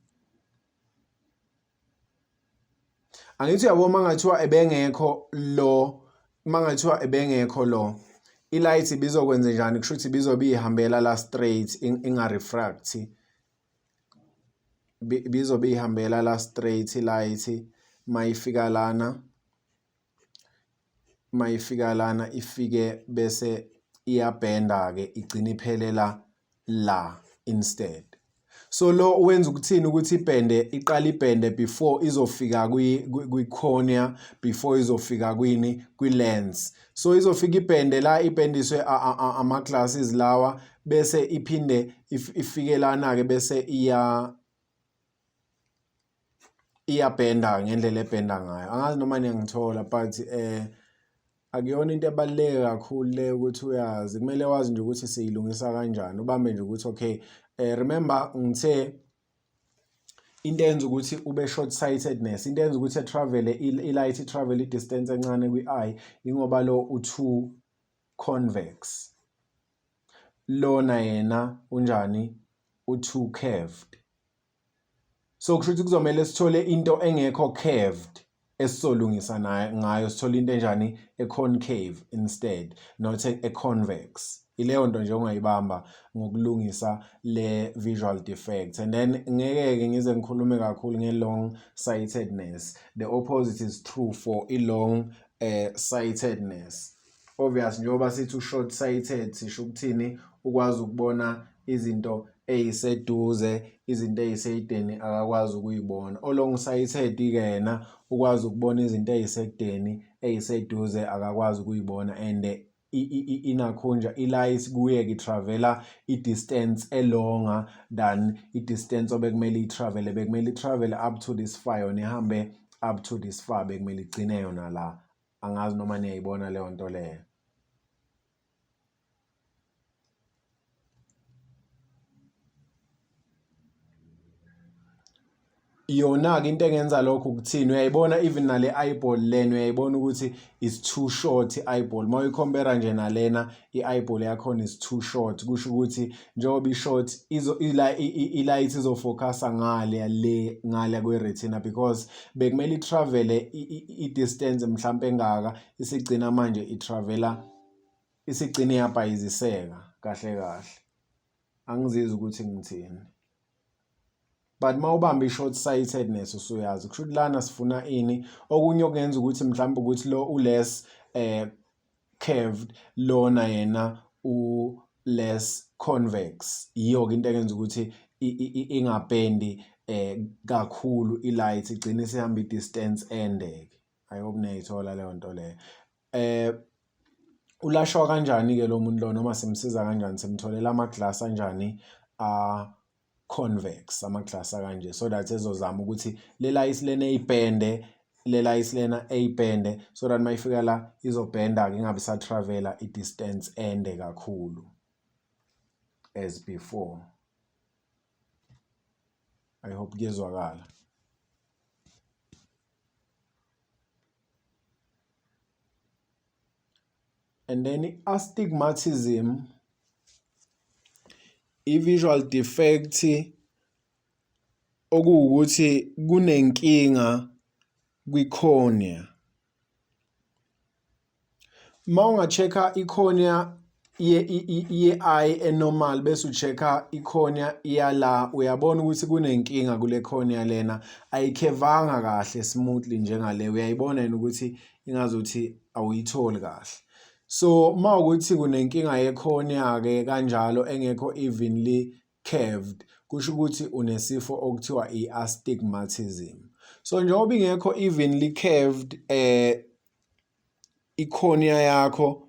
S1: Angithi uyabo uma ngathiwa ebengekho lo, uma ngathiwa ebengekho lo, i-light ibizokwenze njani? Kusho ukuthi ibizobe ihambela la straight, inga-refract. Ibizobe ihambela la straight i-light, mayifika lana, mayifika lana ifike bese iyabhenda-ke igcine iphelela la instead. So lo wenza ukuthini? Ukuthi ibhende, iqala ibhende before izofika kwi-cornea, before izofika kwini, kwi-lens. So izofika ibhende la, ibhendiswe ama-glasses lawa, bese iphinde ifike lana-ke bese iyabhenda ngendlela ebhenda ngayo. Angazi noma niyangithola, but akuyona into ebaluleke kakhulu le ukuthi uyazi. Kumele wazi nje ukuthi siyilungisa kanjani, ubambe nje ukuthi okay, remember ngithe into eyenza ukuthi ube short sightedness, into eyenza ukuthi travel i-light travel i-distance encane kwi-eye, ingoba lo u-too convex, lona yena unjani? U-too curved. So kusho ukuthi kuzomele sithole into engekho curved esizolungisa nayo ngayo, sithole into enjani? E-concave instead, not e-convex. Ileyo nto nje ongayibamba ngokulungisa le visual defect. And then ngeke-ke ngize ngikhulume kakhulu nge-long sightedness. The opposite is true for i-long sightedness. Obvious, njengoba sithi u-short sighted sisho ukuthini? Ukwazi ukubona izinto ey'seduze, izinto ey'sekudeni akakwazi ukuyibona. O-long sighted-ke yena ukwazi ukubona izinto ey'sekudeni, ey'seduze akakwazi ukuyibona. And inakhunja i-light kuye-ke i-travel-a i-distance e-longer than i-distance obekumele i-travel-e. Bekumele i-travel-e up to this far, yona ihambe up to this far, bekumele igcine yona la. Angazi noma niyayibona leyo nto leyo. Yona-ke into engenza lokho ukuthini? Uyayibona even nale eyeball lena, uyayibona ukuthi is too short i-eyeball. Uma uyi-compare nje nalena i-eyeball yakhona is too short. Kusho ukuthi njengoba i-short i-light izofocusa ngale le ngale kwe-retina, because bekumele i-travel-e i-distance mhlampe engaka, isigcina manje i-travel-a isigcine iyabhayiziseka kahle kahle. Angizizwa ukuthi ngithini, but uma ubamba i-short sightedness usuyazi kusho ukuthi lana sifuna ini. Okunye okungenza ukuthi mhlawumbe ukuthi lo u-less curved, lona yena u-less convex, yiyo-ke into engenza ukuthi ingabhendi kakhulu i-light, igcine isihamba i-distance ende-ke. I hope niyayithola leyo nto leyo. Ulashwa kanjani-ke lo muntu lo noma simsiza kanjani? Simtholela ama-glass anjani? A-convex, ama-glass akanje, so that ezozama ukuthi le light lena eyibhende, le light lena eyibhende, so that mayifika la izobhenda-ke, ingabe isa-travel-a i-distance ende kakhulu as before. I hope kuyezwakala. And then i-astigmatism, i-visual defect okuwukuthi kunenkinga kwi-cornea. Uma unga-check-a i-cornea ye-eye e-normal bese u-check-a i-cornea yala, uyabona ukuthi kunenkinga kule cornea lena, ayikhevanga kahle smoothly njengale, uyayibona yini ukuthi ingazuthi awuyitholi kahle. So uma ukuthi kunenkinga ye-cornea-ke kanjalo engekho evenly curved, kusho ukuthi unesifo okuthiwa i-astigmatism. So njengoba ingekho evenly curved i-cornea yakho,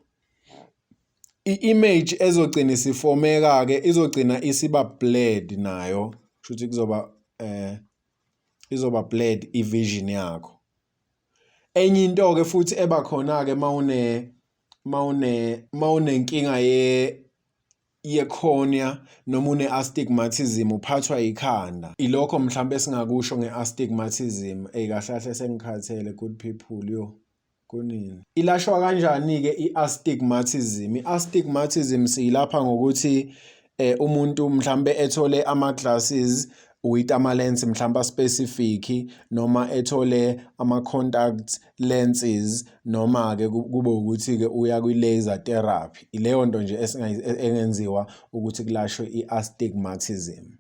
S1: i-image ezogcina isifomeka-ke izogcina isiba blurred nayo, kusho ukuthi kuzoba izoba blurred i-vision yakho. Enye into-ke futhi eba khona-ke mawunenkinga ye-cornea noma une-astigmatism, uphathwa ikhanda. Ilokho mhlampe esingakusho nge-astigmatism. Eyi kahle kahle sengikhathele, good people, yo kunini. Ilashwa kanjani-ke i-astigmatism? I-astigmatism siyilapha ngokuthi umuntu mhlampe ethole ama-glasses with ama-lens mhlampe a-specific, noma ethole ama-contact lenses, noma-ke kube ukuthi-ke uya kwi-laser therapy. Ileyo nto nje engenziwa ukuthi kulashwe i-astigmatism.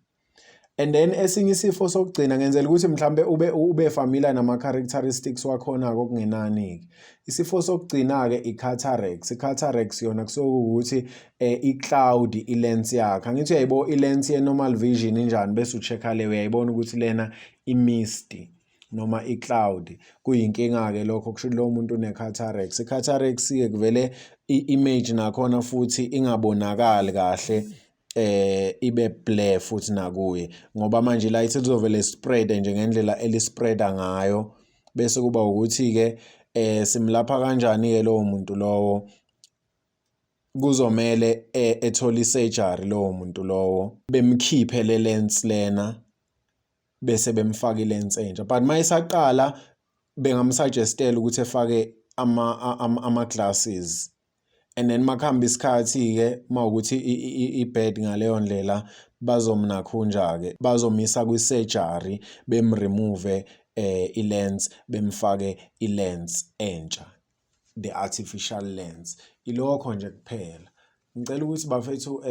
S1: And then esinye isifo sokugcina, ngenzela ukuthi mhlambe ube familiar nama-characteristics wakhona-ke okungenani-ke. Isifo sokugcina-ke i-cataracts. I-cataracts yona kusuke kuwukuthi i-cloud i-lens yakhe. Angithi uyayibona i-lens ye-normal vision injani, bese u-check-a le, uyayibona ukuthi lena i-misty noma i-cloud. Kuyinkinga-ke lokho, kusho ukuthi lowo muntu une-cataracts. I-cataracts-ke kuvele i-image nakhona futhi ingabonakali kahle, ibe blur futhi nakuye, ngoba manje i-light lizovele spread nje ngendlela elispreada ngayo, bese kuba ukuthi-ke simlapha kanjani-ke lowo muntu lowo. Kuzomele ethole i-surgery lowo muntu lowo, bemkhiphe le lens lena bese bemfaka i-lens entsha. But mayisaqala bengamsuggestela ukuthi efake ama-glasses, and then makuhamba isikhathi-ke mawukuthi i-bad ngaleyo ndlela, bazomnakhunja-ke, bazomisa kwi-surgery, bem-remove i-lens, bemfake i-lens entsha, the artificial lens. Ilokho nje kuphela. Ngicela ukuthi bafethu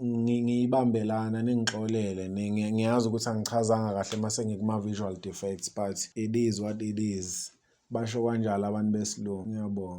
S1: ngiyibambe lana, ningixolele, ngiyazi ukuthi angichazanga kahle mase ngikuma-visual defects, but it is what it is. Basho kanjalo abantu besilungu. Ngiyabonga.